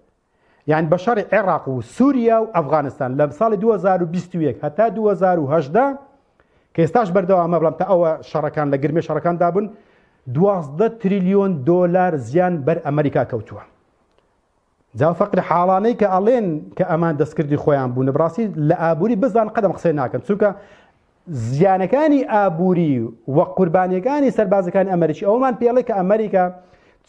یان بە شەڕی عێڕاق و سووریا و ئەفغانستان لە ساڵی 2021 هەتا 2018 کە ئێستاش بەردەوامە بەڵام تا ئەوە شەڕەکان لە گرمێ شەڕەکاندا بوون دوازدە تریلیۆن دۆلار زیان بەر ئەمریکا کەوتووە. جا فەقر حاڵانەی کە ئەڵێن کە ئەمان دەستکردی خۆیان بوون بڕاستی لە ئابووری بزان قەدەم قسەی ناکەن چونکە زیانەکانی ئابووری و قوربانیەکانی سەربازەکانی ئەمریکی ئەومان پێڵێ کە ئەمریکا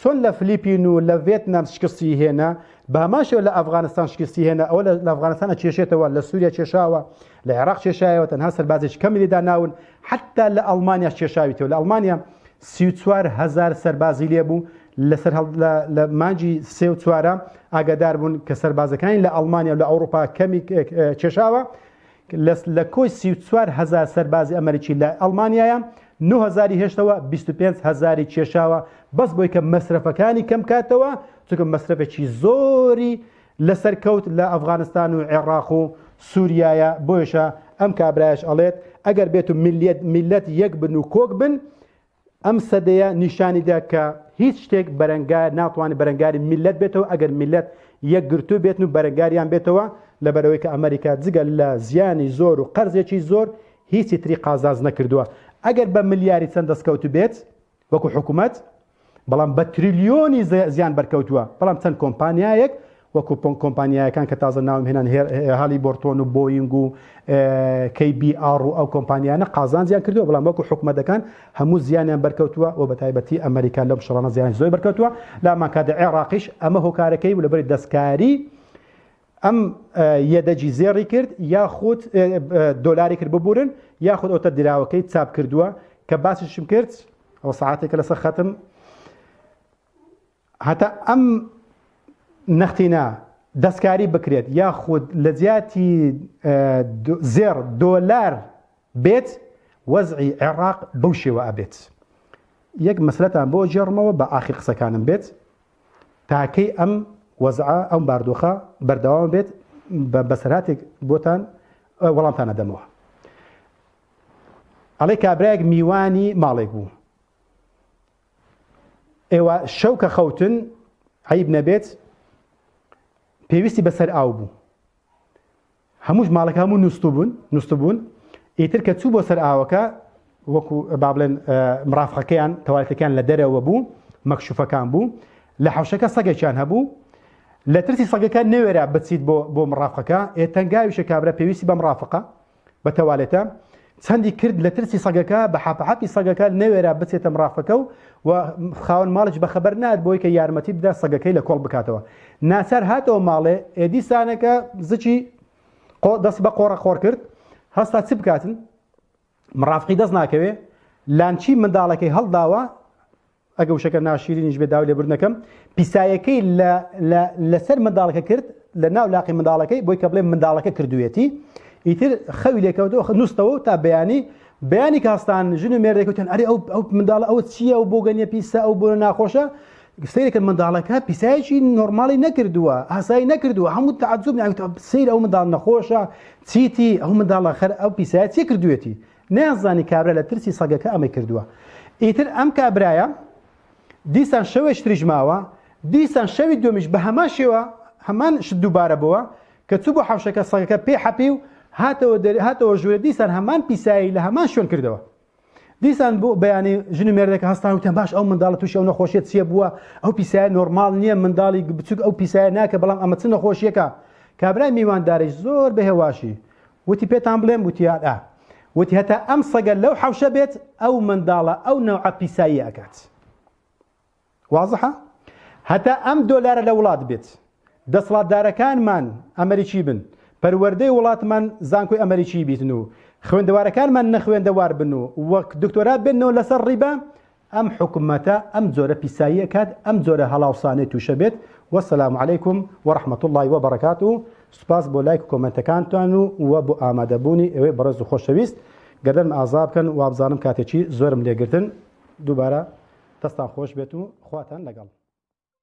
چۆن لە فلیپین و لە ڤێتنام شکستی هێنا بە هەمان شێوە لە ئەفغانستان شکستی هێنا ئەوە لە ئەفغانستان کێشێتەوە لە سووریا کێشاوە لە عێراق کێشایەوە تەنها سەربازێکی کەمی لێدا ناون حتا لە ئەڵمانیا کێشاویتەوە لە ئەڵمانیا 34 هزار سەربازی لێبوو لەسەر لە مانگی سێ و چوارە ئاگادار بوون کە سەربازەکانی لە ئەڵمانیا و لە ئەوروپا کەمی کێشاوە لە کۆی 34 هەزار سەربازی ئەمریکی لە ئەڵمانیایە 9 هەزاری هێشتەوە 25 هەزاری کێشاوە بەس بۆی کە مەسرەفەکانی کەم کاتەوە چونکە مەسرەفێکی زۆری لەسەر کەوت لە ئەفغانستان و عێڕاق و سوریایە بۆیشە ئەم کابرایەش ئەڵێت ئەگەر بێت و میللەت میللەت یەک بن و کۆک بن ئەم سەدەیە نیشانی دا کە هیچ شتێک بەرەنگار ناتوانێت بەرەنگاری میللەت بێتەوە ئەگەر میللەت یەکگرتوو بێتن و بەرەنگاریان بێتەوە لەبەرئەوەی کە ئەمریکا جگە لە زیانی زۆر و قەرزێکی زۆر هیچی تری قازانج نەکردووە ئەگەر بە ملیاری چەند دەستکەوت بێت وەکو حکومەت بەڵام بە تریلیۆنی زیان بەرکەوتووە، بەڵام چەند کۆمپانیایەک وەکو کۆمپانیایەکان کە تازە ناوم هێنان هالیبۆرتۆن و بۆینگ و کەی بی ئاڕ و ئەو کۆمپانیانە قازانجیان کردووە، بەڵام وەکو حکومەتەکان هەموو زیانیان بەرکەوتووە و بە تایبەتی ئەمریکا لەم شەڕانە زیانی زۆری بەرکەوتووە. لامان کاتە عێراقیش ئەمە هۆکارەکەی و لەبەری دەستکاری ئەم یەدەگی زێڕی کرد یاخود دۆلاری کرد ببورن یاخود ئەوتە دراوەکەی چاپ کردووە کە باسیشم کرد ئەوە سەعاتێکە لەسەر خەتم هەتا ئەم نەختینە دەستکاری بکرێت یاخود لە جیاتی زێڕ دۆلار بێت وەزعی عێراق بەو شێوە ئەبێت یەک مەسلەتان بۆ گێڕمەوە بە ئاخیر قسەکانم بێت تاکەی ئەم وەزعە ئەم باردۆخە بەردەوام بێت بە بەسەرهاتێک بۆتان وەڵامتان ئەدەمەوە ئەڵێ کابرایەک میوانی ماڵێک بوو ئێوە شەو کە خەوتن عیب نەبێت پێویستی بەسەر ئاو بوو هەمووش ماڵەکە هەموو نوستوبوون نوستبوون ئیتر کە چوو بۆ سەر ئاوەکە وەکو با بڵێن مڕافقەکەیان تەوالێتەکەیان لە دەرەوە بوو مەکشوفەکان بوو لە حەوشەکە سەگێکیان هەبوو لە ترسی سەگەکە نەوێرا بچیت بۆ بۆ مڕافقەکە ئێ تەنگاویشە کابرا پێویستی بە مڕافقە بە تەوالێتە چەندی کرد لە ترسی سەگەکە بە حاپەحاپی سەگەکە نەوێرا بچێتە مڕافەکە و و خاوەن ماڵیش بەخەبەر نات بۆی کە یارمەتی بدا سەگەکەی لە کۆڵ بکاتەوە ناچار هاتەوە ماڵێ ئێ دیسانەکە زچی دەست بە قۆڕە قۆڕ کرد هەستا چ بکاتن مڕافقی دەست ناکەوێ لانچی منداڵەکەی هەڵداوە ئەگە وشەکە ناشیرینیش بێ داوای لێبوردنەکەم پیسایەکەی لە لە لەسەر منداڵەکە کرد لە ناو لاقی منداڵەکەی بۆی کە بڵێ منداڵەکە کردوێتی ئیتر خەوی لێکەوتەوە نووستەوە تا بەیانی بەیانی کە هەستان ژن و مێردێک وتیان ئەرێ ئەو ئەو منداڵە ئەوە چییە ئەو بۆگەنیە پیسە ئەو بۆنە ناخۆشە سەیرەکە منداڵەکە پیسایەکی نۆرماڵی نەکردووە ئاسایی نەکردووە هەموو تەعجوب سیر ئەو منداڵ نەخۆشە چیتی ئەو منداڵە خەر ئەو پیسایە چی کردوێتی نەیانزانی کابرا لە ترسی سەگەکە ئەمەی کردووە. ئیتر ئەم کابرایە دیسان شەوێش تریش ماوە، دیسان شەوی دووەمیش بە هەمان شێوە هەمان شت دووبارە بۆوە، کە چوو بۆ حەوشەکە سەگەکە پێی حەپی و هاتەوە دەر هاتەوە ژوورێ دیسان هەمان پیسایی لە هەمان شوێن کردەوە. دیسان بۆ بەیانی ژن و مێردەکە هەستان وتیان باش ئەو منداڵە تووشی ئەو نەخۆشیە چییە بووە ئەو پیسایە نۆرماڵ نییە منداڵی بچووک ئەو پیسایە ناکە بەڵام ئەمە چ نەخۆشیەکە کابرای میوانداریش زۆر بە هێواشی وتی پێتان بڵێم؟ وتیان ئا. وتی هەتا ئەم سەگە لەو حەوشە بێت ئەو منداڵە ئەو نەوعە پیساییە ئەکات. وازحە؟ هەتا ئەم دۆلارە لە وڵات بێت دەسڵاتدارەکانمان ئەمریکی بن پەروەردەی وڵاتمان زانکۆی ئەمریکی بیتن و خوێندەوارەکانمان نەخوێندەوار بن و وەک دکتۆرا بێنەوە لەسەر ڕیبا ئەم حکومەتە ئەم جۆرە پیسایی ئەکات ئەم جۆرە هەڵاوسانەی توشە بێت وسلام علیکم ورحمە اللە وبرکاته سوپاس بۆ لایک و کۆمێنتەکانتان و وە بۆ ئامادەبوونی ئێوەی بەڕێز و خۆشەویست گەردنم ئازا بکەن وابزانم کاتێکی زۆرم لێگرتن دووبارە دەستان خۆش بێت و خواتان لەگەڵ.